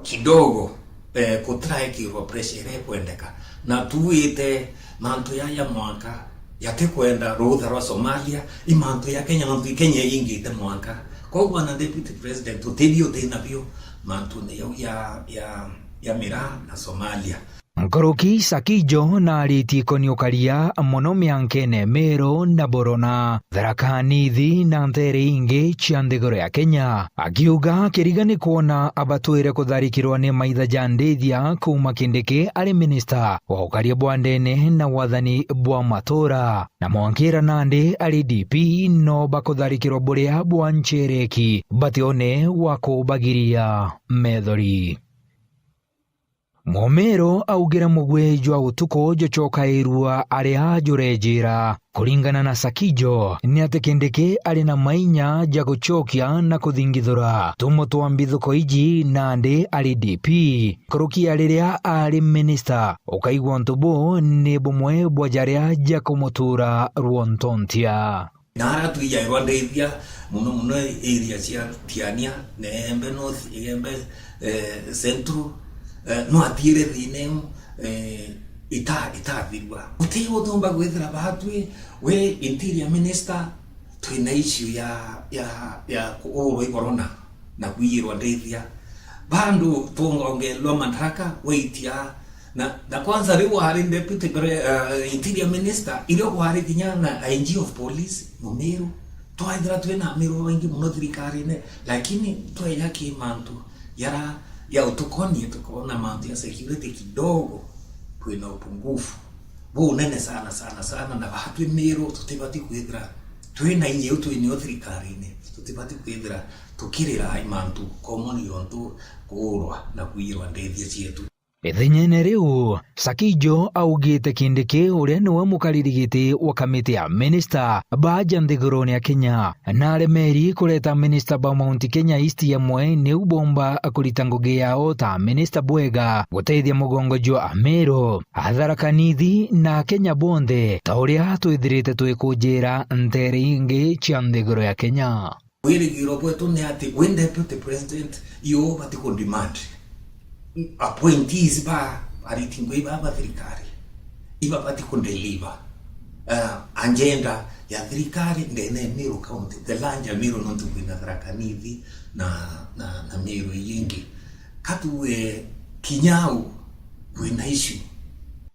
kidogo, eh, kutiraekirwa pressure iria ikwendeka. Na tuwite mantu yaya mwanka yatikwenda rutha rwa Somalia, i mantu ya Kenya, mantu i Kenya ingite mwanka. Kwou bwana Deputy President, utethio utina bio mantune yau ya, ya, ya miraa na Somalia. Nkuruki Sakijo na aritie ikoni ukaria mono miankene Meru na Borona, Tharaka Nithi na ntere ingi cia nthiguru ya Kenya, akiuga kiriga ni kwona abatwire kutharikirwa ni maitha ja ndithia kuuma Kindiki ari minista wa ukaria bwa ndene na wathani bwa matura, na Mwankira nandi ari D P no bakutharikirwa buria bwa nchereki batione wa kubagiria methori. Mumiru augire mugwi jwa utuku jucokairua aria jurejira. Kuringana na Sakijo, ni ati Kindiki ari na mainya ja gucokia na kuthingithura tumo twa mbithuko iji nandi ari D P. Nkuruki ya riria ari minista, ukaigua untu buu ni bumwe bwa jaria ja kumutura rwontontia. Na ara twijairwa ndithia, muno muno area cia Tiania, na Igembe North, Igembe, eh, Central, eh, no atiire thina iu, eh, ita-, itathirua. Guti utiumba kwithira baatwi wi interior minister, twina issue ya, ya, ya kuurwa i corona na kwiyirwa ndithia. Bandu twongongelwa madaraka, waitia, na, na kwanza riu wari deputy pre-, uh, interior minister, irio kwari kinya na I G of police, Mumiru. Twaithira twina Amiru baingi mono thirikarine, lakini tweja ki mantu jara ya utukonie, tukoona mantu ya security kidogo, kwina upungufu bunene sana, sana, sana, na baatwi Miru tutibati kwithira twina inya iu twinio thirikarine, tutibati kwithira tukirira i mantu common yontu kuurwa na kwiyirwa ndithia cietu. Ithenyene riu, Sakijo augite Kindiki, uria niwe mukariri giti wa kamiti ya minista baaja nthigurune ya Kenya, na aremeri kureta minista ba Mount Kenya East amwe niu bomba kurita ngugi yao ta minista bwega gutethia mugongo jwa Amiru, a Tharaka Nithi na Akenya bonthe, ta uria twithirite twikunjira nteere ingi cia nthiguru ya Kenya. Wirigiro bwetu ni ati wi deputy president, iyo ubati ku demand appointees ba ariti ngui ba, ba thirikari, ibabati ku deliver, uh, agenda ya thirikari ndene ya Meru County, the larger Meru, nontu kwina Tharaka Nithi na, na, na Meru ii ingi. Katuwe kinya au kwina issue.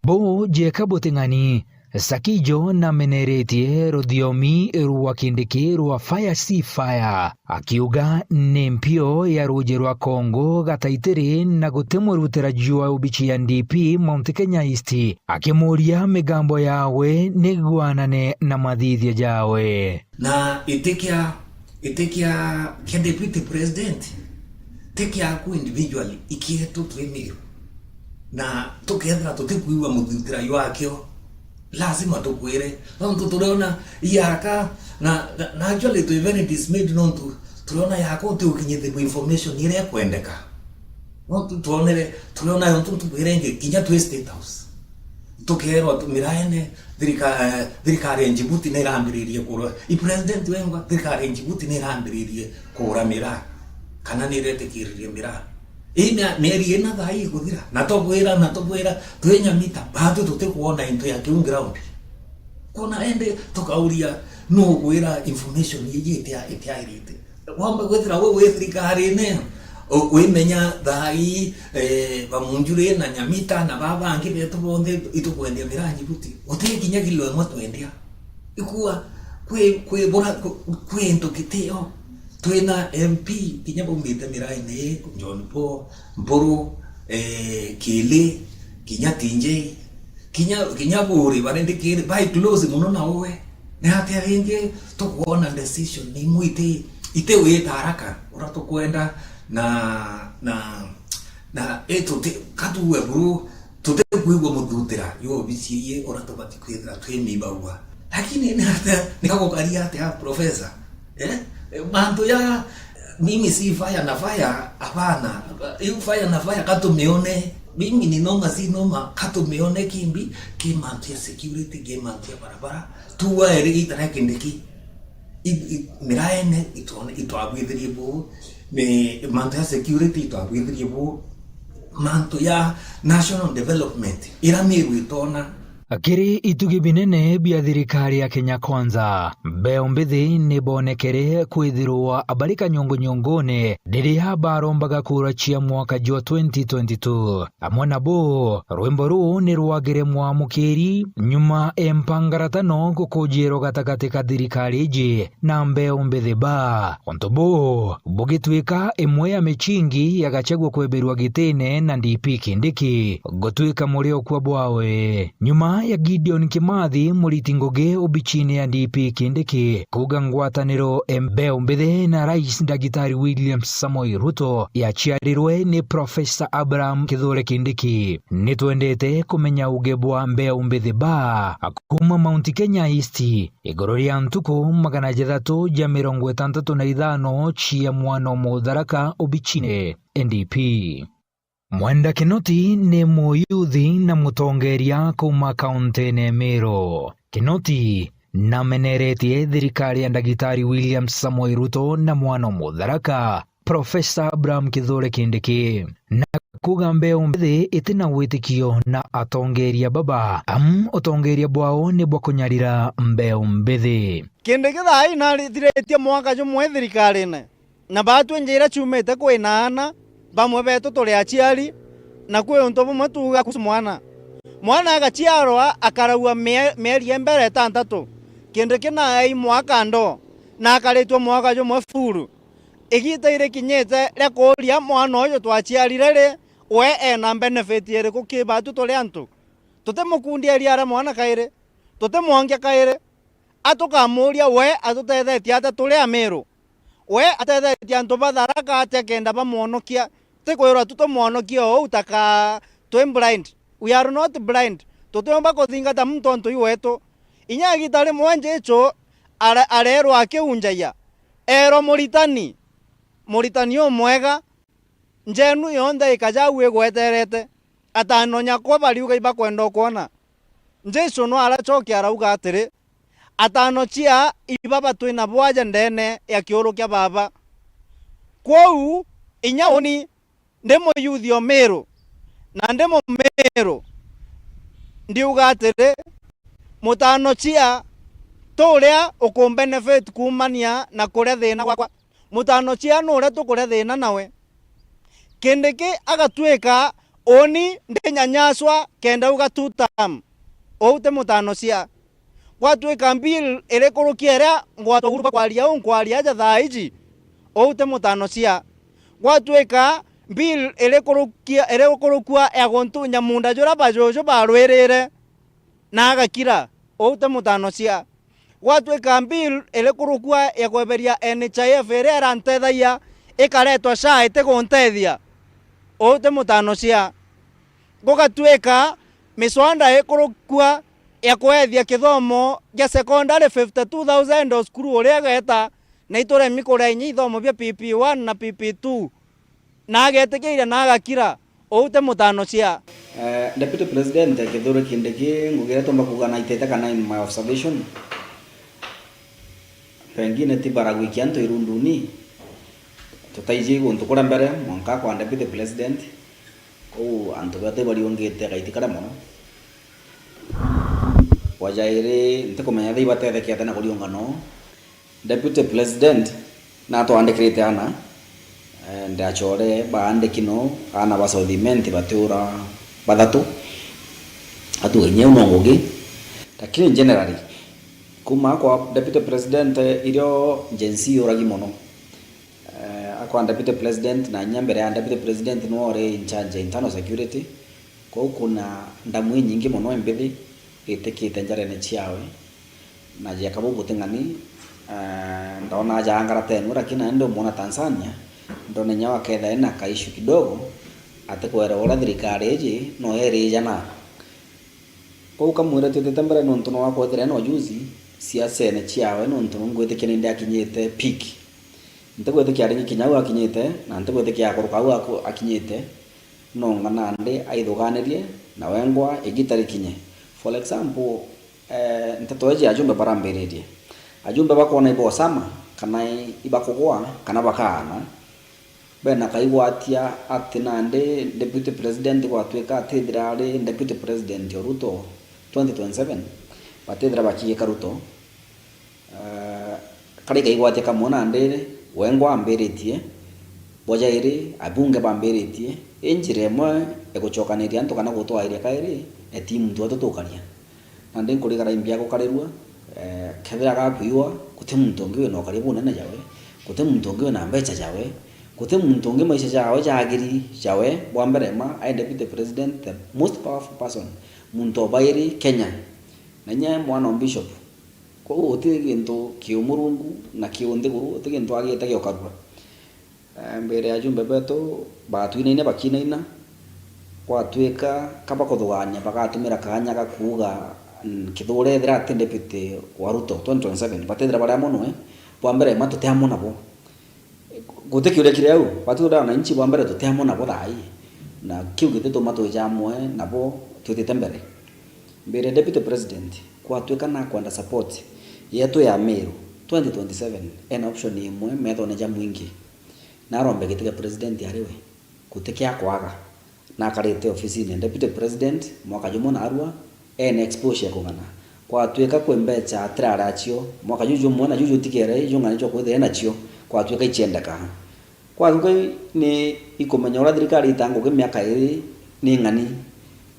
Bo jeka buting'ani, Sakijo nameneretie ruthiomi rwa Kindiki rwa fire si fire, akiuga ni mpio ya ruuji rwa Congo gataitiri na guti murutira jwa obichi ya D P Mount Kenya East, akimuria migambo yawe nigwanane na mathithio jawe. Na itikia, itikia kia deputy president, ti kiaku individually, ikietu twi Miru. Na tukethira tutikwigua muthutira jwakio, lazima tukwire. Nontu turiona yaka, na, na, na actually twi very dismayed nontu turiona yaka uti ukinyithirwa information iria ikwendeka. Nontu twonere, turiona yo ntu tukwire ingi, kinya twi State House. Tukeerwa tu miraene, thirika-, eh, thirikari ya Djibouti ni irambiririe kura. I president wengwa, thirikari ya Djibouti ni irambiririe kura miraa, kana ni iretikiririe miraa. Ii mia-, mieri ina thaa ii ikuthira, na tubwira, na tubwira, twi Nyamita, baatwi tutikwona into ya kiu ground. Kwona ende tukauria, nu ukwira information iji itia-, itiairite? Wamba kwithira we wi thirikarine, u-, wimenya thaa ii, eh, ba Munjuri na Nyamita na baa bangi betu bonthe itukwendia miraa Djibouti. Uti kinya kilo imwe twendia. Ikua kwi, kwi bura, kwi, kwi into kitio. Twina M P kinya baumite miraine ii, John Paul, Mburu, eh, Kili, kinya T J, kinya, kinya Buri, barendikiri, bai close mono na uwe. Ni atia ringi tukwona decision ni imwe iti, iti wita haraka uria tukwenda na, na, na, eh, tuti, katuwe buru, tutikwigua muthutira yo obici ii uria tubati kwithira twi mibaua. Lakini ni atia, ni kagukaria atia, Professor? Eh? Mantu ya, mimi si fire na fire, hapana. Hiyo fire na fire katumione. Mimi ni noma si noma, katumione kimbi, ki mantu ya security, ki mantu ya barabara. Tuwaere itara Kindiki. I, i, miraene, itwone, itwabwithirie bu. Mi, mantu ya security, itwabwithirie bu. Mantu ya national development, ira Miru itona. Kiri itugi binene bia thirikari ya Kenya Kwanza, mbeu mbithi ni bonekere kwithirwa bari kanyungunyungune riria barombaga kura cia mwaka jwa twenty twenty-two. Amwe nabo, rwimbo ruu ni rwagire mwamukiri nyuma e mpangaratano gukujirwa gatagati ka thirikari iji na mbeu mbithi ba. Untu buu bugituika imwe ya micingi ya Gachagua kweberua gitine na D P Kindiki gutuika muriokua bwawe. Nyuma ya Gideon Kimathi, muriti ngugi obichine ya D P Kindiki, kuuga ngwataniro e mbeu mbithi na Rais Ndagitari William Samoei Ruto yaciarirwe ni Professor Abraham Kithure Kindiki. Nitwendete kumenya uge bwa mbeu mbithi ba kuuma Mount Kenya East, iguru ria ntuku magana jathatu ja mirongo itantatu na ithano cia mwana o Mutharaka obichine N D P. Mwenda Kinoti ni muyuthi na mutongeria kuuma kauntine ya Meru. Kinoti nameneretie thirikari ya Ndagitari William Samoei Ruto na mwana o Mutharaka, Professor Abraham Kithure Kindiki, na kuuga mbeu mbithi iti na witikio na atongeria baba, amu utongeria bwao ni bwa kunyarira mbeu mbithi. Kindiki thaa ii narithiritie mwaka jumwe thirikarine, na baatwi nja iria ciumite kwina aana, bamwe beetu turi aciari, na kwi untu bumwe tuuga kuhusu mwana. Mwana agaciarwa akaraua mie-, mieri imbere itantatu, Kindiki naei mwaka ndoo, na akaritue mwaka jumwe furu. Igiita irikinyite ria kuuria mwana uju twaciarire ri, we ena benefit iriku ki baatu turi antu? Tutimukundia iria ria mwana kairi, tutimwongia kairi. A tukamuuria we atuteethetie atia turi Amiru? We ateethetie antu ba Tharaka atia kenda bamwonokia? Ti kwirwa tu tumwonokie o uu ta kaa twi blind. We are not blind. Tutiumba kuthingata muntu ontu i wetu. Inya igiita rimwe Jesu are-, areerwa akiunjagia, eerwa, "Muritani, muritani umwega, nja inu yonthe ikaja au igweterete." Ataano nyakwa bariuga ibakwenda ukwona. Jesu no aracokia arauga atiri, "Ataano cia ibaba twi nabo aja ndeene ya kiuru kia Baaba." Kwou, inya uni ndi Muyuthi o Miru, na ndi Mumiru, ndiuga atiri, mutaano cia ti uria ukumbenefit kuumania na kuria thiina gwakwa. Mutaano cia ni uria tukuria thiina nawe. Kindiki agatwika uni ndi nyanyaswa kenda uga two term. Uu ti mutaano cia. Gwatwika bill iri kuruki iria ngwatwa uhuru bwa kwaria uu nkwaria aja thaa iji, uu ti mutaano cia. Gwatwika bill iri kurukia, iri kurukua ya guntunya munda juria bajuju barwirire na agakira, uu ti mutaano cia. Gwatwika bill iri kurukua ya kweberia N H I F iria irantethagia ikaretwa SHA itigunteethia, uu ti mutaano cia. Gugatwika miswanda ikurukua ya kweethia kithomo gia secondary fifty two thousand o cukuru uria igeta, na ituremi kuria inya ithomo bia P P one na P P two, na agetikiria na agakira, uu ti mutaano cia. Eh, Deputy President Kithure Kindiki, ngugi iria tumba kuuga naitite kana in my observation, pengine ti bara gwikia antu irunduni, tutaiji guntu kuria mbere, mwanka kwa Deputy President, kou antu betu bariungite gaiti karia mono. Bwa jairi, ntikumenya ethira ibatethekete na kuriunga noo. Deputy President natwandikirite ana, eh, ndiachore baandiki no ana ba South Imenti batiura bathatu. Atuge inya iu no ngugi. Lakini generally, kuma kwa Deputy President, eh, irio Gen Z yuragi mono. Eh, akwa Deputy President na inya mbere ya Deputy President niwe uri in charge ya internal security. Kwou kuna ndamu inyingi mono imbithi itikite njarene ciawe, na jiaka buu buting'ani, eh, ndona aja Angarata enwe, lakini nandi umwona Tanzania, ndona inya waketha ena kaishu kidogo, atikwera uria thirikari iji no iriijana. Kwou kamwira twitite mbere nontu no akwethira ena ujuzi siasene ciawe, nontu ngwitikia nindi akinyite peak. Ntigwitikia aringi kinya au akinyite, na ntigwitikia akuruka au aku-, akinyite, nonga nandi aithuganirie, na wengwa igita rikinye. For example, eh, nteto iji ajumbe barambiririe. Ajumbe bakwona iba Osama, kana i-, ibakugwa, kana bakaana, bena kaigwatia ati nandi Deputy President gwatwika atithira ari Deputy President o Ruto twenty twenty-seven, batithira bakiika Ruto. Eh, kari kaigwatia kamwe nandi wengwa ambiritie, bwa jairi abunge bambiritie, i njira imwe ya gucokaniria antu kana gutwairia kairi, na ti muntu wetu tukaria. Nandi nkurigara imbi agukarirua, eh, kethira gakuiwa, guti muntu ungi wina ukaria bunene jawe, guti muntu ungi wina mbecha jawe, guti muntu ungi maisha jawe jagiri jawe. Bwa mbere ma, ai Deputy President, the most powerful person, muntu o bairi Kenya, na inya mwana o bishop. Kwou uti gintu kiu Murungu na kiu nthiguru, uti gintu agite giokarua. Eh, mbere ya ajumbe betu batwinaine bakinaina, gwatwika ka bakuthugania bagatumira kaanya ga kuuga, mm, Kithure ethira ati deputy wa Ruto twenty twenty-seven, batethira bari amwe nwe. Bwa mbere ma tuti amwe nabo. Guti kiuria kiri au, batu turi wananchi bwa mbere tuti amwe nabo thaa ii, na kiu gitituma twija amwe nabo twitite mbere. Mbere Deputy President, gwatwika nakwenda support yetu ya Meru twenty twenty-seven, ena option imwe methone ja mwingi. Narombe giti kia President ari we, guti kia kwaga. Nakarite ofisini ya Deputy President mwaka jumwe naarua, ena exposure ya kung'ana. Kwatuika kwi mbeca atirari acio, mwaka juju jumwe na juju utigere, jung'ane jwa kwithira enacio, kwatuika iciendeka. Kwatuika ni ikumenya uria thirikari itaa ngugi miaka iiri ni ng'ani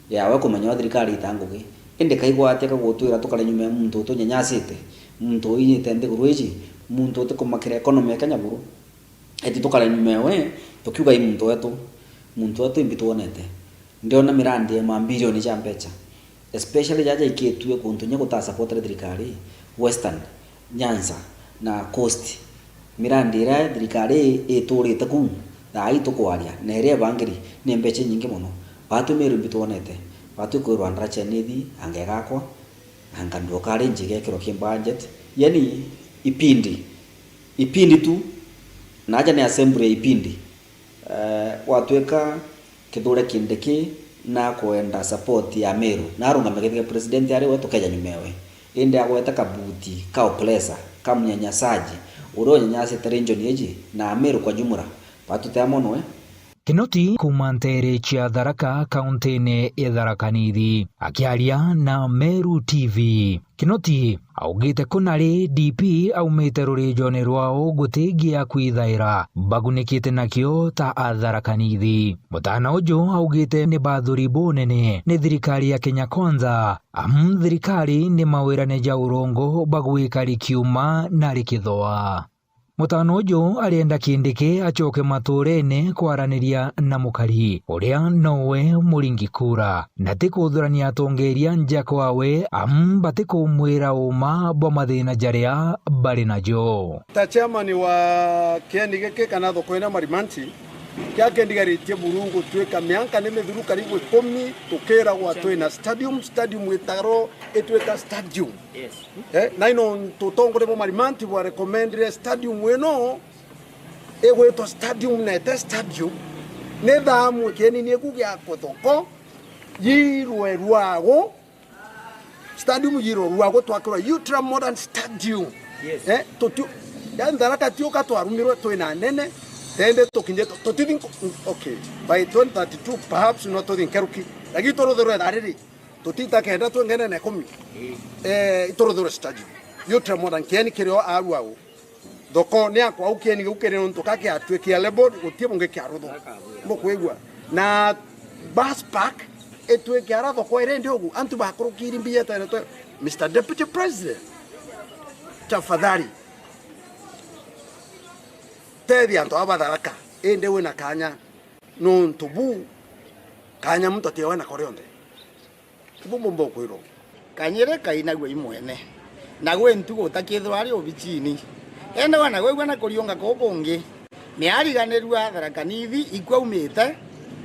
yawe kumenya uria thirikari itaa ngugi. Indi kaigwa atia kagutwira tukare nyuma ya muntu utunyanyasite, muntu uinyite nthiguru iji, muntu utikumakira economy ya Kenya buru? Eti tukare nyuma ewe, tukiuga i muntu wetu, muntu wetu imbi twonete. Ndiona mirandi ya mambirioni ja mbeca, especially ja jaikitue kuntu nya guta supportire thirikari, Western, Nyanza na Coast. Mirandi iria thirikari iturite kuu, thaa ii tukwaria, na iria ibangiri, ni mbeca inyingi mono. Batu Meru imbi twonete, batu kwirwa ndara cia nithi, anga igakwa, anga ndukari njigekirwa ki budget. Yani, ipindi, ipindi tu, na aja ni assembly ya ipindi. Eh, gwatuika Kithure Kindiki nakwenda support ya Meru, narungame giti kia president ari we, tukeja nyuma ewe. Indi agwete kabuti ka oppressor, ka mnyanyasaji, uria unyanyasite region iji na Meru kwa jumla, batu tea mono we. Kinoti kuuma nteere cia Tharaka, kauntine ya Tharaka Nithi, akiaria na Meru T V. Kinoti augite kuna ri D P aumite ruriijone rwao guti gia kwithaira bagunikite nakio ta Atharaka Nithi. Mutaana uju augite ni bathuri bunene ni thirikari ya Kenya Kwanza, amu thirikari ni mawirane ja urongo bagwika rikiuma na rikithoa. Mutaana uju arienda Kindiki acoke matuurene kwaraniria na mukari uria nowe muringi kura, na ti kuthurania atongeeria nja kwawe, amu batikumwira uuma bwa mathiina jaria bari najo. Ta chairman wa kieni giki kana thoko ino Marimanti, kia kindigaritie buru gutuika mianka ni mithuru karibu ikumi, tukiragwa twina stadium, stadium itaro ituika stadium. Yes. Eh, na ino ntu utongoria bwa Marimanti bwa recommendire stadium ino igwitwa stadium na ete stadium, ni thamu kieni ni eku gia kuthoko yirwe rwago, stadium yirwe rwago twakirwa ultra modern stadium. Yes. Eh, tutiu, yani Tharaka tiuka twarumirwe twina nene, tende tukinyite, tutithi nko-, okay, by twenty thirty-two perhaps no tuthi nkeruki, lakini turuthirwe thaa riri. Tutita kenda twengene na ikumi. Ii. Eh, ituruthirwe stadium. Ultra modern kieni kirio aru au. Thoko ni akwa au kieni giu kiri nontu ka kiatuikia labeled, gutie bungi kiaruthwa. Mukwigua? Na bus park ituike ara thoko iri ndi ugu, antu bakurukiri mbiya tene twe. Mister Deputy President, tafadhali, tethia antu aba ba Tharaka, indi wina kanya, nontu bu kanya muntu atiawe nako rionthe. Kibu mbumba ukwirwa. Kanyiri kainagua i mwene, na gwi ntugu utakithirwa ari obichini. Ende wana gwaigua na kuriunga kuu kungi, ni ariganirua Tharaka Nithi ikwaumite,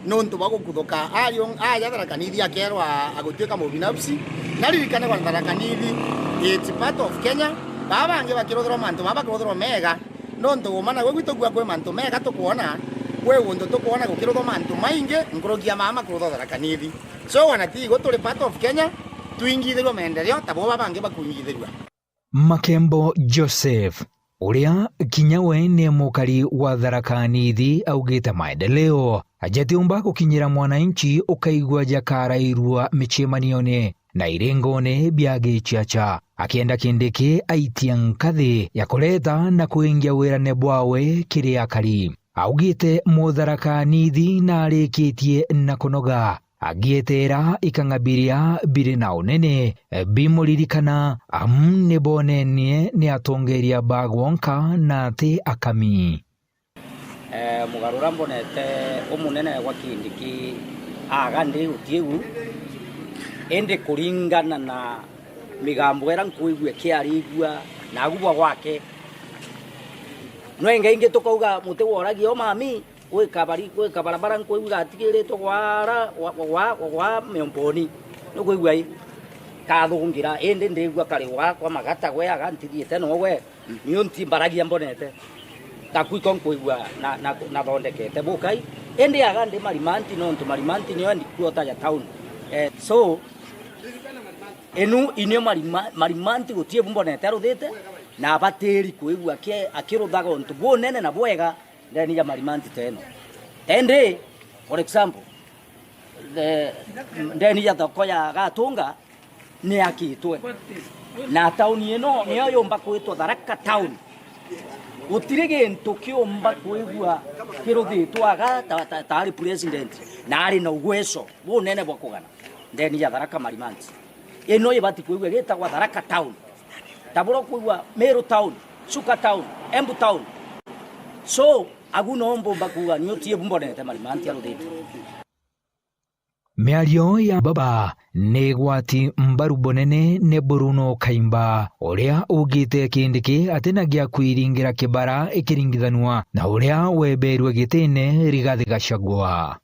nontu bwa gukuthuka ariung-, aja Tharaka Nithi akerwa agutuika mubinafsi. Naririkane gwa Tharaka Nithi, it's part of Kenya. Baa bangi bakiruthirwa mantu baa bakiruthirwa mega, nontu uma na gwe gwitu gwa kwi mantu mega tukwona, kwi guntu tukwona gukiruthwa mantu maingi nkuruki ya mama kuruthwa Tharaka Nithi. So wana tigo turi part of Kenya, twingithirua maendeleo ta bo ba bangi bakwingithirua. Makembo Joseph, uria kinya we ni mukari wa Tharaka Nithi, augite maendeleo jatiumba gukinyira mwananchi ukaigua jakarairua michemanione na irengone bia gichiacha, akienda Kindiki aitia nkathi ya kureta na kuingia wirane bwawe kiri akari. Augite Mutharaka Nithi narikitie na kunoga, agieteera ikang'a biria biri na unene bimuririkana, amu ni bonenie ni atongeeria ba gwonka na ati akami. Eh, mugarura mbonete umunene gwa Kindiki aga ndi utiigu, indi kuringana na migambo ira nkwigua ikiarigua na agubwa gwake, no inge ingi tukauga muti woragia o mami, gwika bari-, gwika barabara nkwigua gatigiritwe gwara, gwa, gwa, gwa, gwa Miomboni. Nukwigua i? Kathungira, indi ndigua kari gwakwa magata gwe aga ntithiite no gwe. Nio nti mbaragia mbonete. Taku iko nkwigua na, na, nathondekete bukai. Indi aga ndi Marimanti nontu Marimanti nio headquarter ya town. Eh, so, inu inio Marima-, Marimanti gutie bu mbonete aruthite, na abatiri kwigua aki-, akiruthaga untu bunene na bwega ndeni ya Marimanti teno. Indi, for example, The, ndeni ya thoko ya Gatunga ni yakitwe. Na tauni ino niyo yumba kwitwa Tharaka Town. Gutiri gintu kiumba kwigua kiruthitwe aga ta, ta, ta ari president na ari na ugweco bunene bwa kugana ndeni ya Tharaka Marimanti. Ino ibati kwigua gitagwa Tharaka Town. Ta buria ukwigua Meru Town, Chuka Town, Embu Town. So, agu no mbumba kuuga ni utie bumbonete Marimanti aruthitwe. Miario ya baba ni igwati mbaru bunene ni Bruno Kaimba, uria ugite Kindiki atina gia kwiringira kibara ikiringithanua na uria weberwe gitine Rigathi Gachagua.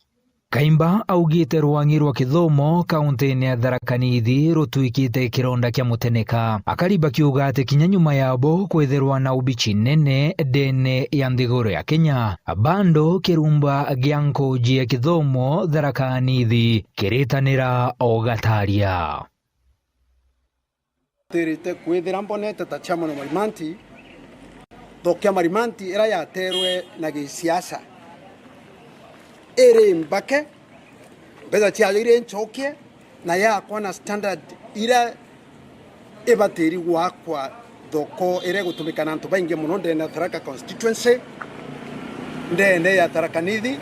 Kaimba augite rwang'i rwa kithomo kauntine ya Tharaka Nithi rutwikite kironda kia muteneka, akariba kiuga ati kinya nyuma yabo kwithirwa na ubichi nene ndene ya nthiguru ya Kenya, bado kirumba gia nkuji ya kithomo Tharaka Nithi kiritanira o gataria. Tirite kwithira mbonete ta chairman wa Marimanti, thokia Marimanti ira yaterwe na gisiasa iri mbake, mbeca ciayo iri nchokie, na yakwa na standard ira ibatiri gwakwa thoko iria igutumika na antu baingi mono ndene ya Tharaka constituency, ndene ya Tharaka Nithi.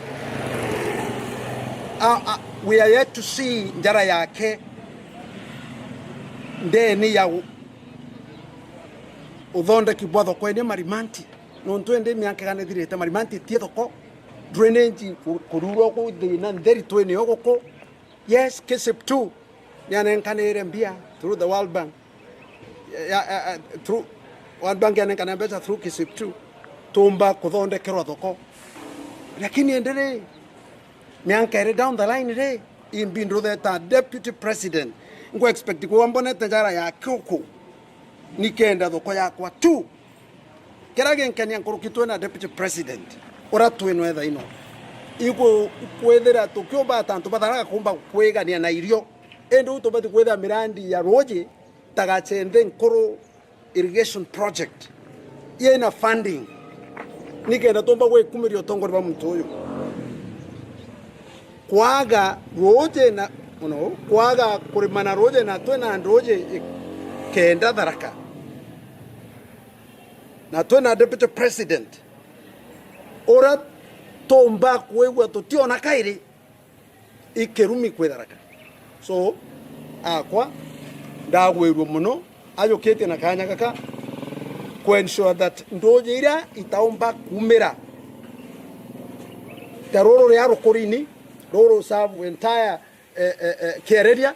A, a, we are yet to see njara yake ndene ya u-, uthondeki bwa thoko ene Marimanti. Nontu indi miaka igana ithirite Marimanti ti thoko, drainage ku-, kururwa ku thina ntheri twene o guku. Yes, Kisip two nianenkanire mbia through the World Bank. Ya, ya, ya, through World Bank yanenkana mbeca through Kisip two, tumba kuthondekerwa thoko. Lakini indi ri, mianka iri down the line ri, imbi ndutheta deputy president, ngu expect kuwa mbonete njara ya kiuku, nikenda thoko yakwa tu. Kiria ginkenia nkuruki twina deputy president uria twinwe thaino, iku-, ikwithira tukiumba ta antu ba Tharaka kumba kwigania na irio, indi u tubati kwithira mirandi ya ruuji ta Gachenthe Nkuru irrigation project yina funding, nikenda tumba gwikumiria utongoria bwa muntu uyu. Kwaga ruuji na, you know, kwaga kurima na ruuji na twina nduuji i-, kenda Tharaka, na twina deputy president uria tumba kwigua tutiona kairi i kirumi kwi Tharaka. So, akwa, ndagwirue mono, ajukitie na kanya gaka ku ensure that nduuji iria itaumba kumira ta ruru ria Rukurini, ruru serve entire, eh, eh, eh, Kiereria,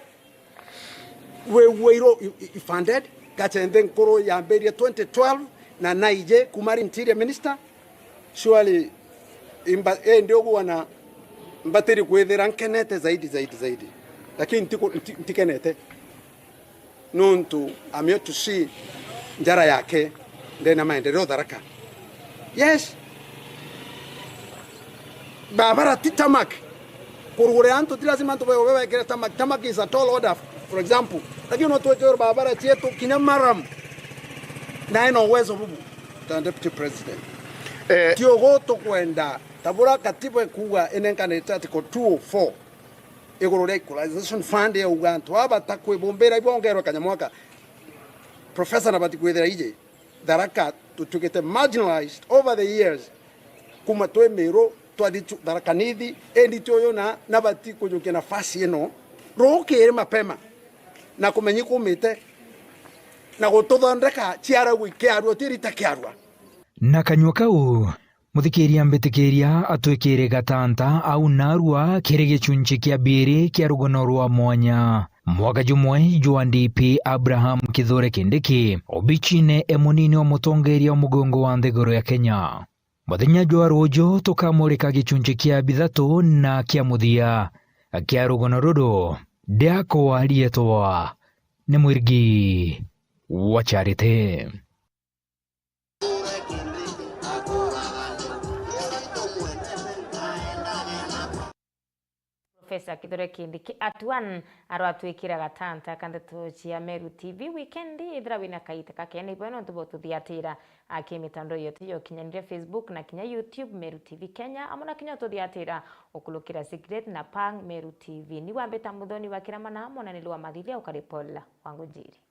rwigua iru i, i, i funded. Gachenthe Nkuru yambirie twenty twelve na Naije kuma ari interior minister. Surely, imba-, indi uguo na mbatiri kwithira nkenete zaidi, zaidi, zaidi. Lakini ntiku-, nti-, ntikenete. Nontu I'm here to see njara yake ndena maendeleo Tharaka. Yes. Barabara ti tarmac. Kurugurira antu ti lazima antu bawe wekire tarmac. Tarmac is a tall order, for example. Lakini no twekere barabara cietu kinya maram. Na ena uwezo bubu. Ta deputy president. Eh. Ti ugu tukwenda, ta bura katiba ikuuga inenkanite article two oh four. Iguru ria equalization fund yauga antu aba batakwibumbira ibongerwe kanya mwaka. Professor nabati kwithira iji. Tharaka tutuikite marginalized over the years. Kuma twi Miru, twathi tu-, Tharaka Nithi, indi ti uyu na, nabati kujukia nafasi ino rukiri mapema, na kumenya ikumite, na gututhondeka ciaragwa ikiarua, utirita kiarua. Na kanyua kau, muthikiria mbitikiria atwikire gatanta au narua kiri gichunchi kia biiri kia rugano rwa mwanya. Mwaka jumwe jwa D P Abraham Kithure Kindiki, obichine e munini wa mutongeria wa mugongo wa nthiguru ya Kenya. Muthenya jwa ruju tukamurika gichunchi kia bithatu na kia muthia kia rugano ruru. Ndiakwa rietwa ni Mwirigi wa Charity. Professor Kithure Kindiki Atuan arwatwikira gatanta ka ndeto cia Meru T V. Weekend ithira wina kaita kakene ibwe nontu bwa tuthiatira aki mitandao yetu ya ukinyanire, Facebook na kinya YouTube, Meru T V Kenya, amwe na kinya ututhiatira ukulukira Secret na Pang Meru T V. Ni wambita Muthoni wa Kiramana, mwananiri wa Mathilia ukari Paul Wangunjiri.